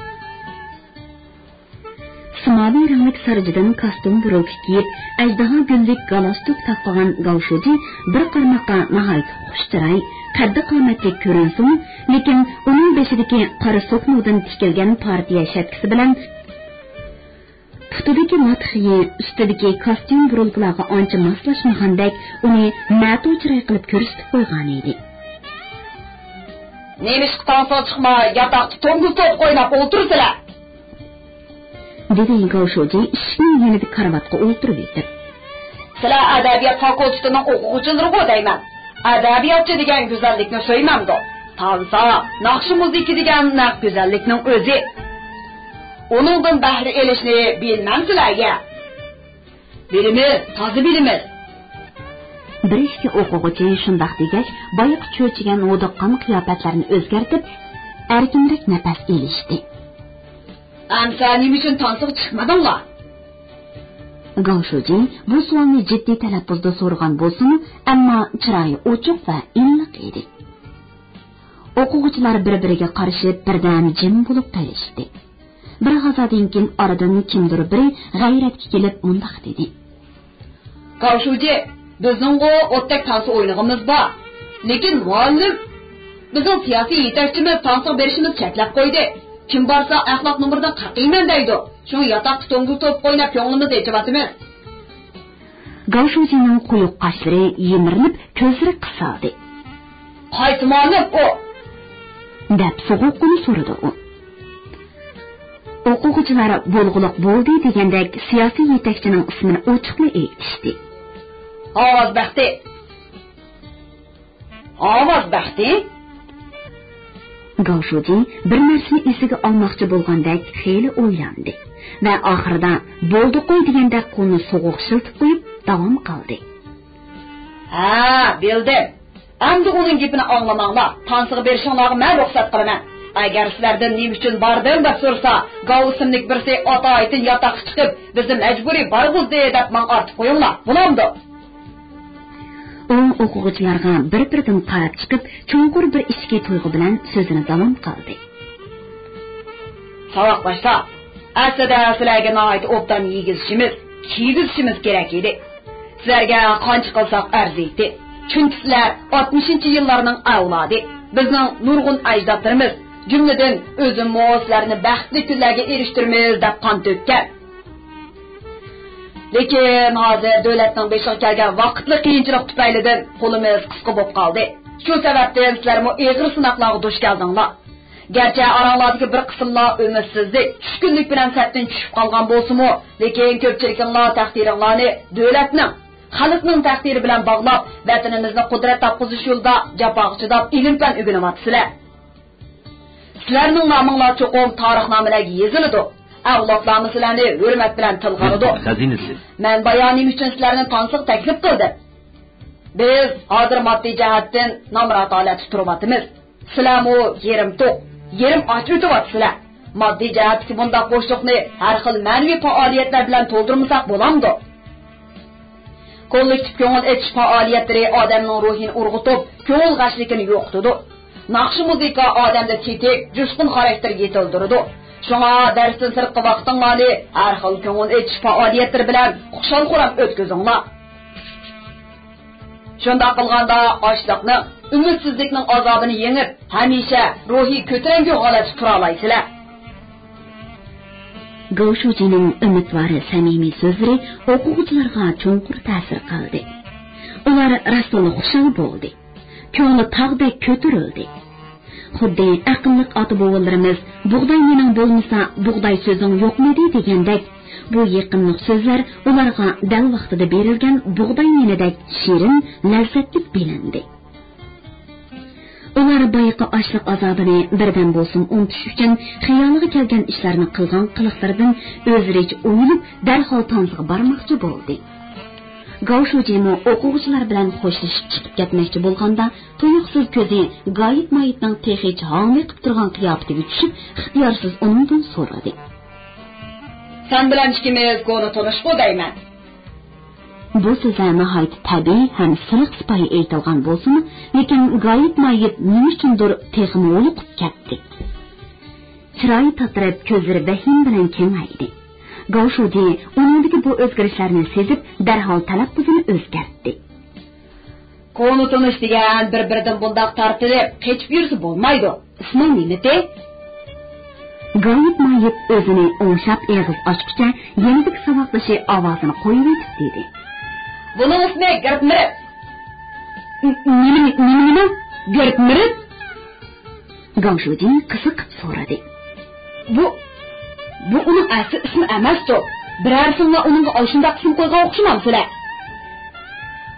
سىمابىي رەڭلىك سارجىدىن كاستيۇم بۇرۇلكا كىيىپ، ئەجدىھا گۈللۈك گالستۇك تاقىغان گاۋشۇجى بىر قارىماققا ناھايىتى خۇش چىراي، قەددى-قامەتلىك كۆرۈنسىمۇ، لېكىن ئۇنىڭ بېشىدىكى قارا سۇكنودىن تىكىلگەن پارتىيە شەپكىسى بىلەن پۇتىدىكى ماتخىيى، ئۈستىدىكى كاستيۇم بۇرۇلكىلارغا ئانچە ماسلاشمىغاندەك، ئۇنى مەتۇ چىراي قىلىپ كۆرسىتىپ قويغانىدى. نېمىشقا تانسىغا چىقماي، ياتاقتا توڭگۇز توپ ئويناپ ئولتۇرىسىلەر؟ دېدى گاۋشۇجى ئىشىكنىڭ يېنىدا كارىۋاتقا ئولتۇرۇۋېتىپ. سىلەر ئەدەبىيات فاكۇلتېتىنىڭ ئوقۇغۇچىلىرىغۇ دەيمەن. ئەدەبىياتچى دېگەن گۈزەللىكنى سۆيمەمدۇ؟ تانسا، ناخشا مۇزىكا دېگەن نەق گۈزەللىكنىڭ ئۆزى. ئۇنىڭدىن بەھرە ئېلىشنى بىلمەمسىلەرگە؟ بىلىمىز، تازا بىلىمىز. بىر ئىككى ئوقۇغۇچى شۇنداق دېگەچ، بايىقى چۆچۈگەن ھودۇققان قىياپەتلەرنى ئۆزگەرتىپ، ئەركىنرەك نەپەس ئېلىشتى. ئەمسە نېمە ئۈچۈن تانسىغا چىقمىدىڭلار؟ گاۋشۇجى بۇ سوئالنى جىددىي تەلەپپۇزدا سورىغان بولسىمۇ، ئەمما چىرايى ئوچۇق ۋە ئىللىق ئىدى. ئوقۇغۇچىلار بىر-بىرىگە قارىشىپ، بىردەم جىم بولۇپ قېلىشتى. بىر ھازادىن كېيىن ئارىدىن كىمدۇر بىرى غەيرەتكە كېلىپ مۇنداق دېدى. گاۋشۇجى، بىزنىڭغۇ ئوتتەك تانسا ئوينىغىنىمىز بار. لېكىن مۇئەللىم، بىزنىڭ سىياسىي يېتەكچىمىز تانسىغا بېرىشىمىزنى چەكلەپ قويدى. كىم بارسا ئەخلاق نومۇرىدىن قىرقىمەن دەيدۇ. شۇڭا ياتاقتا توڭگۇز توپ ئويناپ كۆڭلىمىزنى ئېچىۋاتىمىز. گاۋشۇجىنىڭ قويۇق قاشلىرى يىمىرىلىپ، كۆزلىرى قىسالدى. قايسى مۇئەللىم ئۇ؟ دەپ سوغۇققىنا سورىدى ئۇ. ئوقۇغۇچىلار بولغۇلۇق بولدى دېگەندەك سىياسىي يېتەكچىنىڭ ئىسمىنى ئوچۇقلا ئېيتىشتى. ئاۋاز بەختى! ئاۋاز بەختى! گاۋشۇجى بىر نەرسىنى ئېسىگە ئالماقچى بولغاندەك خېلى ئويلاندى ۋە ئاخىرىدا بولدى قوي دېگەندەك قولىنى سوغۇق شىلتىپ قويۇپ داۋام قىلدى. ھە، بىلدىم. ئەمدى ئۇنىڭ گېپىنى ئاڭلىماڭلار، تانسىغا بېرىشىڭلارغا مەن رۇخسەت قىلىمەن. ئەگەر سىلەردىن نېمە ئۈچۈن باردىڭ دەپ سورىسا، گاۋ ئىسىملىك بىرسى ئاتايىتىن ياتاققا چىقىپ، بىزنى مەجبۇرىي بارغۇزدى دەپ ماڭا ئارتىپ قويۇڭلار، بولامدۇ؟ ئۇ ئوقۇغۇچىلارغا بىر-بىردىن قاراپ چىقىپ، چوڭقۇر بىر ئىچكى تۇيغۇ بىلەن سۆزىنى داۋام قىلدى. ساۋاقداشلار، ئەسلىدە سىلەرگە ناھايىتى ئوبدان يېگۈزۈشىمىز، كىيگۈزۈشىمىز كېرەك ئىدى. سىلەرگە قانچە قىلساق ئەرزىيتتى. چۈنكى سىلەر ئاتمىشىنچى يىللارنىڭ ئەۋلادى. بىزنىڭ نۇرغۇن ئەجدادلىرىمىز، جۈملىدىن ئۆزۈممۇ سىلەرنى بەختلىك كۈنلەرگە ئېرىشتۈرىمىز دەپ قان تۆككەن. لېكىن ھازىر دۆلەتنىڭ بېشىغا كەلگەن ۋاقىتلىق قىيىنچىلىق تۈپەيلىدىن قولىمىز قىسقا بولۇپ قالدى. شۇ سەۋەبتىن سىلەرمۇ ئېغىر سىناقلارغا دۇچ كەلدىڭلار. گەرچە ئاراڭلاردىكى بىر قىسىملار ئۈمىدسىزلىك، چۈشكۈنلۈك بىلەن سەپتىن چۈشۈپ قالغان بولسىمۇ، لېكىن كۆپچىلىكىڭلار تەقدىرىڭلارنى دۆلەتنىڭ، خەلقنىڭ تەقدىرى بىلەن باغلاپ، ۋەتىنىمىزنى قۇدرەت تاپقۇزۇش يولىدا جاپاغا چىداپ، ئىلىم-پەن ئۆگىنىۋاتىسىلەر. سىلەرنىڭ نامىڭلار چوقۇم تارىخنامىلەرگە يېزىلىدۇ. ئەۋلادلارمۇ سىلەرنى ھۆرمەت بىلەن تىلغا ئالىدۇ. مەن بايا نېمە ئۈچۈن سىلەرنى تانسىغا تەكلىپ قىلدىم؟ بىز ھازىر ماددىي جەھەتتىن نامرات ھالەتتە تۇرۇۋاتىمىز. سىلەرمۇ يېرىم توق، يېرىم ئاچ ئۆتۈۋاتىسىلەر. ماددىي جەھەتتىكى بۇنداق بوشلۇقنى ھەر خىل مەنىۋى پائالىيەتلەر بىلەن تولدۇرمىساق بولامدۇ؟ كوللېكتىپ كۆڭۈل ئېچىش پائالىيەتلىرى ئادەمنىڭ روھىنى ئۇرغۇتۇپ، كۆڭۈل غەشلىكىنى يوقىتىدۇ. ناخشا-مۇزىكا ئادەمدە تېتىك، جۇشقۇن خاراكتېر يېتىلدۈرىدۇ. شۇڭا دەرستىن سىرتقى ۋاقتىڭلارنى ھەر خىل كۆڭۈل ئېچىش پائالىيەتلىرى بىلەن خۇشال-خۇرام ئۆتكۈزۈڭلار. شۇنداق قىلغاندا ئاچلىقنىڭ، ئۈمىدسىزلىكنىڭ ئازابىنى يېڭىپ، ھەمىشە روھىي كۆتۈرەڭگۈ ھالەتتە تۇرالايسىلەر. گاۋشۇجىنىڭ ئۈمىدۋار سەمىمىي سۆزلىرى ئوقۇغۇچىلارغا چوڭقۇر تەسىر قىلدى. ئۇلار راستتىنلا خۇشال بولدى. كۆڭلى تاغدەك كۆتۈرۈلدى. خۇددى ئەقىللىق ئاتا-بوۋىلىرىمىز «بۇغداي نېنىڭ بولمىسا، بۇغداي سۆزۈڭ يوقمىدى» دېگەندەك، بۇ يېقىملىق سۆزلەر ئۇلارغا دەل ۋاقتىدا بېرىلگەن بۇغداي نېنىدەك شېرىن، لەززەتلىك بىلىندى. ئۇلار بايىقى ئاچلىق ئازابىنى بىردەم بولسىمۇ ئۇنتۇش ئۈچۈن، خىيالىغا كەلگەن ئىشلارنى قىلغان قىلىقلىرىدىن ئۆزلىرىچە ئويۇلۇپ، دەرھال تانسىغا بارماقچى بولدى. گاۋشۇجىمۇ ئوقۇغۇچىلار بىلەن خوشلىشىپ چىقىپ كەتمەكچى بولغاندا، تۇيۇقسىز كۆزى گايىت مايىتنىڭ تېخىچە ھاڭۋېقىپ تۇرغان قىياپىتىگە چۈشۈپ، ئىختىيارسىز ئۇنىڭدىن سورىدى. سەن بىلەن ئىككىمىز كونا تونۇشقۇ دەيمەن. بۇ سۆزلەر ناھايىتى تەبىئىي ھەم سىلىق-سىپايى ئېيتىلغان بولسىمۇ، لېكىن گايىت مايىت نېمە ئۈچۈندۇر تېخىمۇ ھولۇقۇپ كەتتى. چىرايى تاتىرىپ، كۆزلىرى ۋەھىمە بىلەن كېڭەيدى. گاۋشۇجى ئۇنىڭدىكى بۇ ئۆزگىرىشلەرنى سېزىپ، دەرھال تەلەپپۇزىنى ئۆزگەرتتى. كونا تونۇش دېگەن بىر-بىرىدىن بۇنداق تارتىلىپ، قېچىپ يۈرسە بولمايدۇ. ئىسمىڭ نېمىتى؟ گايىت مايىت ئۆزىنى ئوڭشاپ ئېغىز ئاچقۇچە، يېنىدىكى ساۋاقدىشى ئاۋازىنى قويۇۋېتىپ دېدى. بۇنىڭ ئىسمى گىرتمىرىت. نېمە، نېمە، نېمە؟ گىرتمىرىت؟ گاۋشۇجى قىزىقىپ سورىدى. بۇ، بۇ ئۇنىڭ ئەسلى ئىسمى ئەمەستۇ. بىرەرسىڭلار ئۇنىڭغا ئاشۇنداق ئىسىم قويغان ئوخشىمامسىلەر؟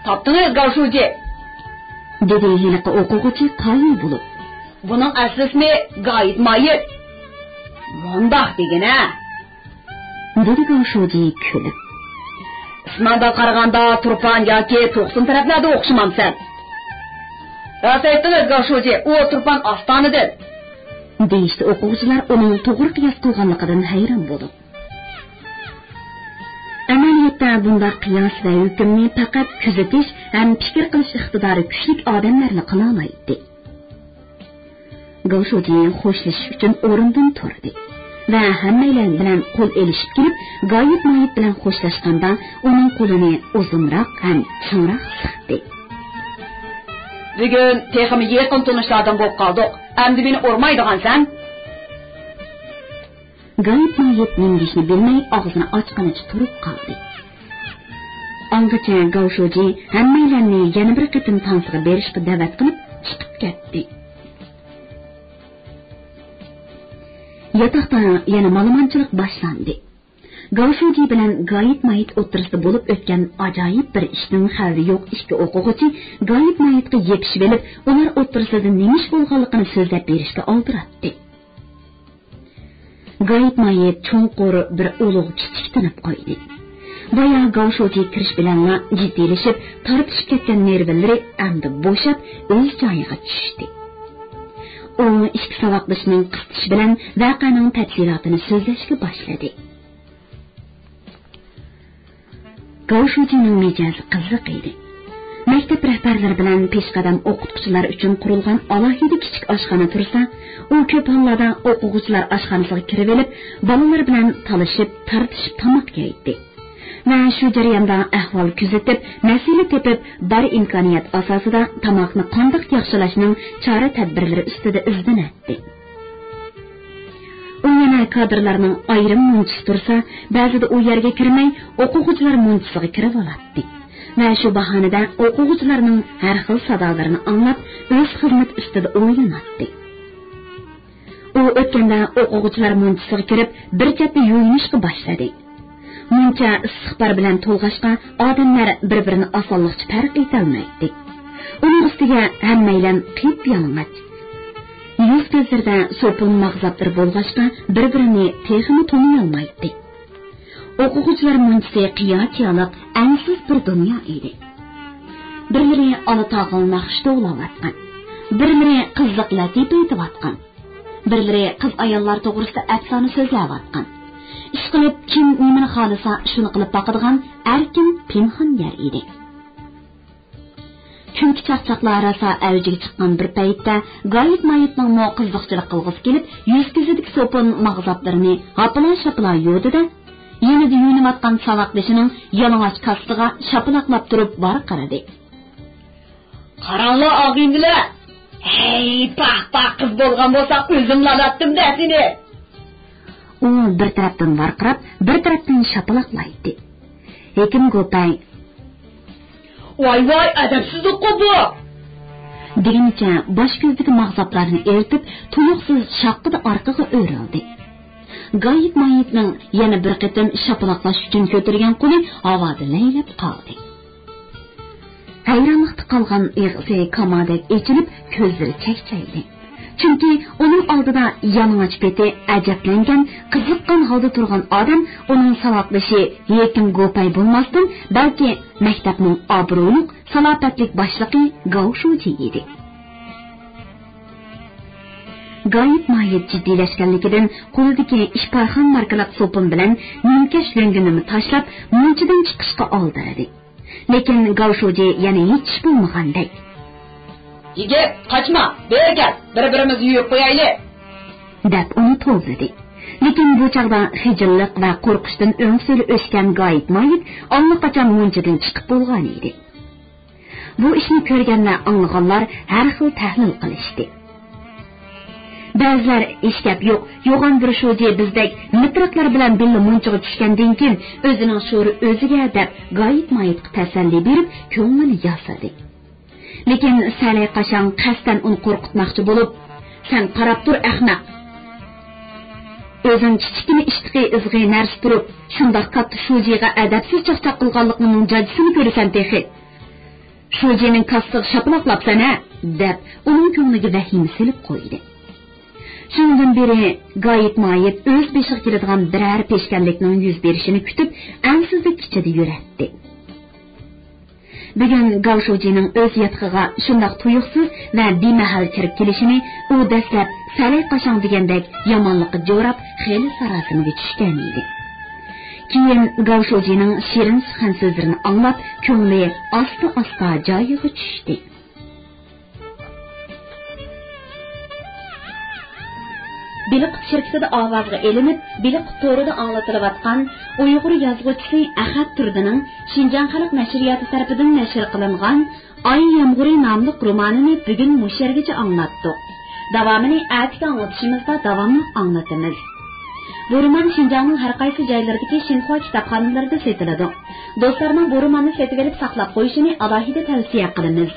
تاپتىڭىز، گاۋشۇجى! دېدى ھېلىقى ئوقۇغۇچى قايىل بولۇپ. بۇنىڭ ئەسلى ئىسمى گايىت مايىت. مۇنداق دېگىنە. دېدى گاۋشۇجى كۈلۈپ. ئىسمىڭدىن قارىغاندا تۇرپان ياكى توقسۇن تەرەپلەردە ئوخشىمامسەن؟ راست ئېيتتىڭىز، گاۋشۇجى، ئۇ تۇرپان ئاستانىدىن. دېيىشتە ئوقۇغۇچىلار ئۇنىڭ توغرا قىياس قىلغانلىقىدىن ھەيران بولۇپ. ئەمەلىيەتتە بۇنداق قىياس ۋە ھۆكۈمنى پەقەت كۆزىتىش ھەم پىكىر قىلىش ئىقتىدارى كۈچلۈك ئادەملەرلا قىلالايتتى. گاۋشۇجى خوشلىشىش ئۈچۈن ئورنىدىن تۇردى ۋە ھەممەيلەن بىلەن قول ئېلىشىپ كېلىپ، گايىت مايىت بىلەن خوشلاشقاندا، ئۇنىڭ قولىنى ئۇزۇنراق ھەم چىڭراق سىقتى. بۈگۈن تېخىمۇ يېقىن تونۇشلاردىن بولۇپ قالدۇق. ئەمدى مېنى ئۇرمايدىغانسەن؟ گايىت مايىت نېمە دېيىشنى بىلمەي ئاغزىنى ئاچقىنىچە تۇرۇپ قالدى. ئاڭغىچە گاۋشۇجى ھەممەيلەننى يەنە بىر قېتىم تانسىغا بېرىشقا دەۋەت قىلىپ چىقىپ كەتتى. ياتاقتا يەنە مالىمانچىلىق باشلاندى. گاۋشۇجى بىلەن گايىت مايىت ئوتتۇرىسىدا بولۇپ ئۆتكەن ئاجايىپ بىر ئىشتىن خەۋىرى يوق ئىككى ئوقۇغۇچى گايىت مايىتقا يېپىشىۋېلىپ، ئۇلار ئوتتۇرىسىدا نېمە ئىش بولغانلىقىنى سۆزلەپ بېرىشكە ئالدىراتتى. گايىت مايىت چوڭقۇر بىر ئۇلۇغ كىچىك تىنىپ قويدى. بايا گاۋشۇجى كىرىش بىلەنلا جىددىيلىشىپ، تارتىشىپ كەتكەن نېرۋىلىرى ئەمدى بوشاپ، ئۆز جايىغا چۈشتى. ئۇ ئىككى ساۋاقدىشىنىڭ قىستىشى بىلەن ۋەقەنىڭ تەپسىلاتىنى سۆزلەشكە باشلىدى. گاۋشۇجىنىڭ مىجەزى قىزىق ئىدى. مەكتەپ رەھبەرلىرى بىلەن پېشقەدەم ئوقۇتقۇچىلار ئۈچۈن قۇرۇلغان ئالاھىدە كىچىك ئاشخانا تۇرسا، ئۇ كۆپ ھاللاردا ئوقۇغۇچىلار ئاشخانىسىغا كىرىۋېلىپ، بالىلار بىلەن تالىشىپ، تارتىشىپ تاماق يەيتتى. ۋە شۇ جەرياندا ئەھۋال كۆزىتىپ، مەسىلە تېپىپ، بار ئىمكانىيەت ئاساسىدا تاماقنى قانداق ياخشىلاشنىڭ چارە-تەدبىرلىرى ئۈستىدە ئىزدىنەتتى. ئۇ يەنە كادىرلارنىڭ ئايرىم مۇنچىسى تۇرسا، بەزىدە ئۇ يەرگە كىرمەي، ئوقۇغۇچىلار مۇنچىسىغا كىرىۋالاتتى ۋە شۇ باھانىدە ئوقۇغۇچىلارنىڭ ھەر خىل سادالىرىنى ئاڭلاپ، ئۆز خىزمىتى ئۈستىدە ئويلىناتتى. ئۇ ئۆتكەندە ئوقۇغۇچىلار مۇنچىسىغا كىرىپ، بىر چەتتە يۇيۇنۇشقا باشلىدى. مۇنچا ئىسسىق پار بىلەن تولغاچقا، ئادەملەر بىر-بىرىنى ئاسانلىقچە پەرق ئېتەلمەيتتى. ئۇنىڭ ئۈستىگە ھەممەيلەن قىپيالىڭاچ. يۈز-كۆزلىرىدە سوپۇن ماغزاپلىرى بولغاچقا، بىر-بىرىنى تېخىمۇ تونۇيالمايتتى. ئوقۇغۇچىلار مۇنچىسى قىيا-چىيالىق، ئەنسىز بىر دۇنيا ئىدى. بىرلىرى ئالا تاغىل ناخشا توۋلاۋاتقان، بىرلىرى قىزىق لەتىپە ئېيتىۋاتقان، بىرلىرى قىز-ئاياللار توغرىسىدا ئەپسانە سۆزلەۋاتقان. ئىشقىلىپ، كىم نېمىنى خالىسا، شۇنى قىلىپ باقىدىغان ئەركىن، پىنھان يەر ئىدى. چۈنكى چاقچاقلار راسا ئەۋجىگە چىققان بىر پەيتتە، گايىت مايىتنىڭمۇ قىزىقچىلىق قىلغۇسى كېلىپ، يۈز-كۆزىدىكى سوپۇن ماغزاپلىرىنى ھاپىلا-شاپىلا يۇدى-دە، يېنىدا يۇيۇنۇۋاتقان ساۋاقدىشىنىڭ يالىڭاچ كاسىسىغا شاپىلاقلاپ تۇرۇپ ۋارقىرىدى. «قاراڭلار، ئاغىنىلەر! ھەي، پاھ-پاھ، قىز بولغان بولساق، ئۆزۈملا ئالاتتىم-دە سېنى!» ئۇ بىر تەرەپتىن ۋارقىراپ، بىر تەرەپتىن شاپىلاقلايتتى. ھېكىم گوپەي، «ۋاي-ۋاي، ئەدەپسىزلىكقۇ بۇ!» دېگىنىچە باش كۆزىدىكى ماغزاپلارنى ئېرىتىپ، تۇيۇقسىز شاققىدە ئارقىغا ئۆرۈلدى. گايىت مايىتنىڭ يەنە بىر قېتىم شاپىلاقلاش ئۈچۈن كۆتۈرگەن قولى ھاۋادا لەيلەپ قالدى. ھەيرانلىقتا قالغان ئېغىزى كامادەك ئېچىلىپ، كۆزلىرى چەكچەيدى. چۈنكى ئۇنىڭ ئالدىدا يالىڭاچ پېتى ئەجەبلەنگەن، قىزىققان ھالدا تۇرغان ئادەم ئۇنىڭ ساۋاقدىشى ھېكىم گوپەي بولماستىن، بەلكى مەكتەپنىڭ ئابرۇيلۇق، سالاپەتلىك باشلىقى گاۋ شۇجى ئىدى. گايىت مايىت جىددىيلەشكەنلىكىدىن، قولىدىكى ئىپارخان ماركىلىق سوپۇن بىلەن نىمكەش لۆڭگىنىمۇ تاشلاپ، مۇنچىدىن چىقىشقا ئالدىرىدى. لېكىن گاۋ شۇجى يەنە ھېچ ئىش بولمىغاندەك، «يىگىت، قاچما، بېرى كەل، بىر-بىرىمىزنى يۇيۇپ قويايلى!» دەپ ئۇنى توۋلىدى. لېكىن بۇ چاغدا خىجىللىق ۋە قورقۇشتىن ئۆڭ-سۆلى ئۆچكەن گايىت مايىت ئاللىقاچان مۇنچىدىن چىقىپ بولغان ئىدى. بۇ ئىشنى كۆرگەن ۋە ئاڭلىغانلار ھەر خىل تەھلىل قىلىشتى. بەزىلەر، «ھېچ گەپ يوق، يوغان بىر شۇجى بىزدەك مىترىقلار بىلەن بىللە مۇنچىغا چۈشكەندىن كېيىن ئۆزىنىڭ شورى ئۆزىگە» دەپ، گايىت مايىتقا تەسەللى بېرىپ، كۆڭلىنى ياسىدى. لېكىن سەلەي قاشاڭ قەستەن ئۇنى قورقۇتماقچى بولۇپ، «سەن قاراپ تۇر، ئەخمەق! ئۆزۈڭ كىچىككىنە ئىشتىكى ئىزغى نەرسە تۇرۇپ، شۇنداق كاتتا شۇجىغا ئەدەپسىز چاقچاق قىلغانلىقىڭنىڭ جاجىسىنى كۆرىسەن تېخى! شۇجىنىڭ كاسىسىغا شاپىلاقلاپسەن ھە!» دەپ، ئۇنىڭ كۆڭلىگە ۋەھىمە سېلىپ قويدى. شۇنىڭدىن بېرى گايىت مايىت ئۆز بېشىغا كېلىدىغان بىرەر پېشكەللىكنىڭ يۈز بېرىشىنى كۈتۈپ، ئەنسىزلىك ئىچىدە يۈرەتتى. بۈگۈن گاۋ شۇجىنىڭ ئۆز ياتىقىغا شۇنداق تۇيۇقسىز ۋە بىمەھەل كىرىپ كېلىشىنى ئۇ دەسلەپ سەلەي قاشاڭ دېگەندەك يامانلىققا جوراپ، خېلى ساراسىمىگە چۈشكەن ئىدى. كېيىن گاۋ شۇجىنىڭ شېرىن سۇخەن سۆزلىرىنى ئاڭلاپ، كۆڭلى ئاستا-ئاستا جايىغا چۈشتى. بېلىق قۇت شىركىتىدە ئاۋازغا ئېلىنىپ، بېلىق قۇت تورىدا ئاڭلىتىلىۋاتقان ئۇيغۇر يازغۇچىسى ئەخەت تۇردىنىڭ شىنجاڭ خەلق نەشرىياتى تەرىپىدىن نەشر قىلىنغان ئاي يامغۇرى ناملىق رومانىنى بۈگۈن مۇشۇ يەرگىچە ئاڭلاتتۇق. داۋامىنى ئەتىكى ئاڭلىتىشىمىزدا داۋاملىق ئاڭلىتىمىز. بۇ رومان شىنجاڭنىڭ ھەر قايسى جايلىرىدىكى شىنخۇا كىتابخانىلىرىدا سېتىلىدۇ. دوستلارنىڭ بۇ روماننى سېتىۋېلىپ ساقلاپ قويۇشىنى ئالاھىدە تەۋسىيە قىلىمىز.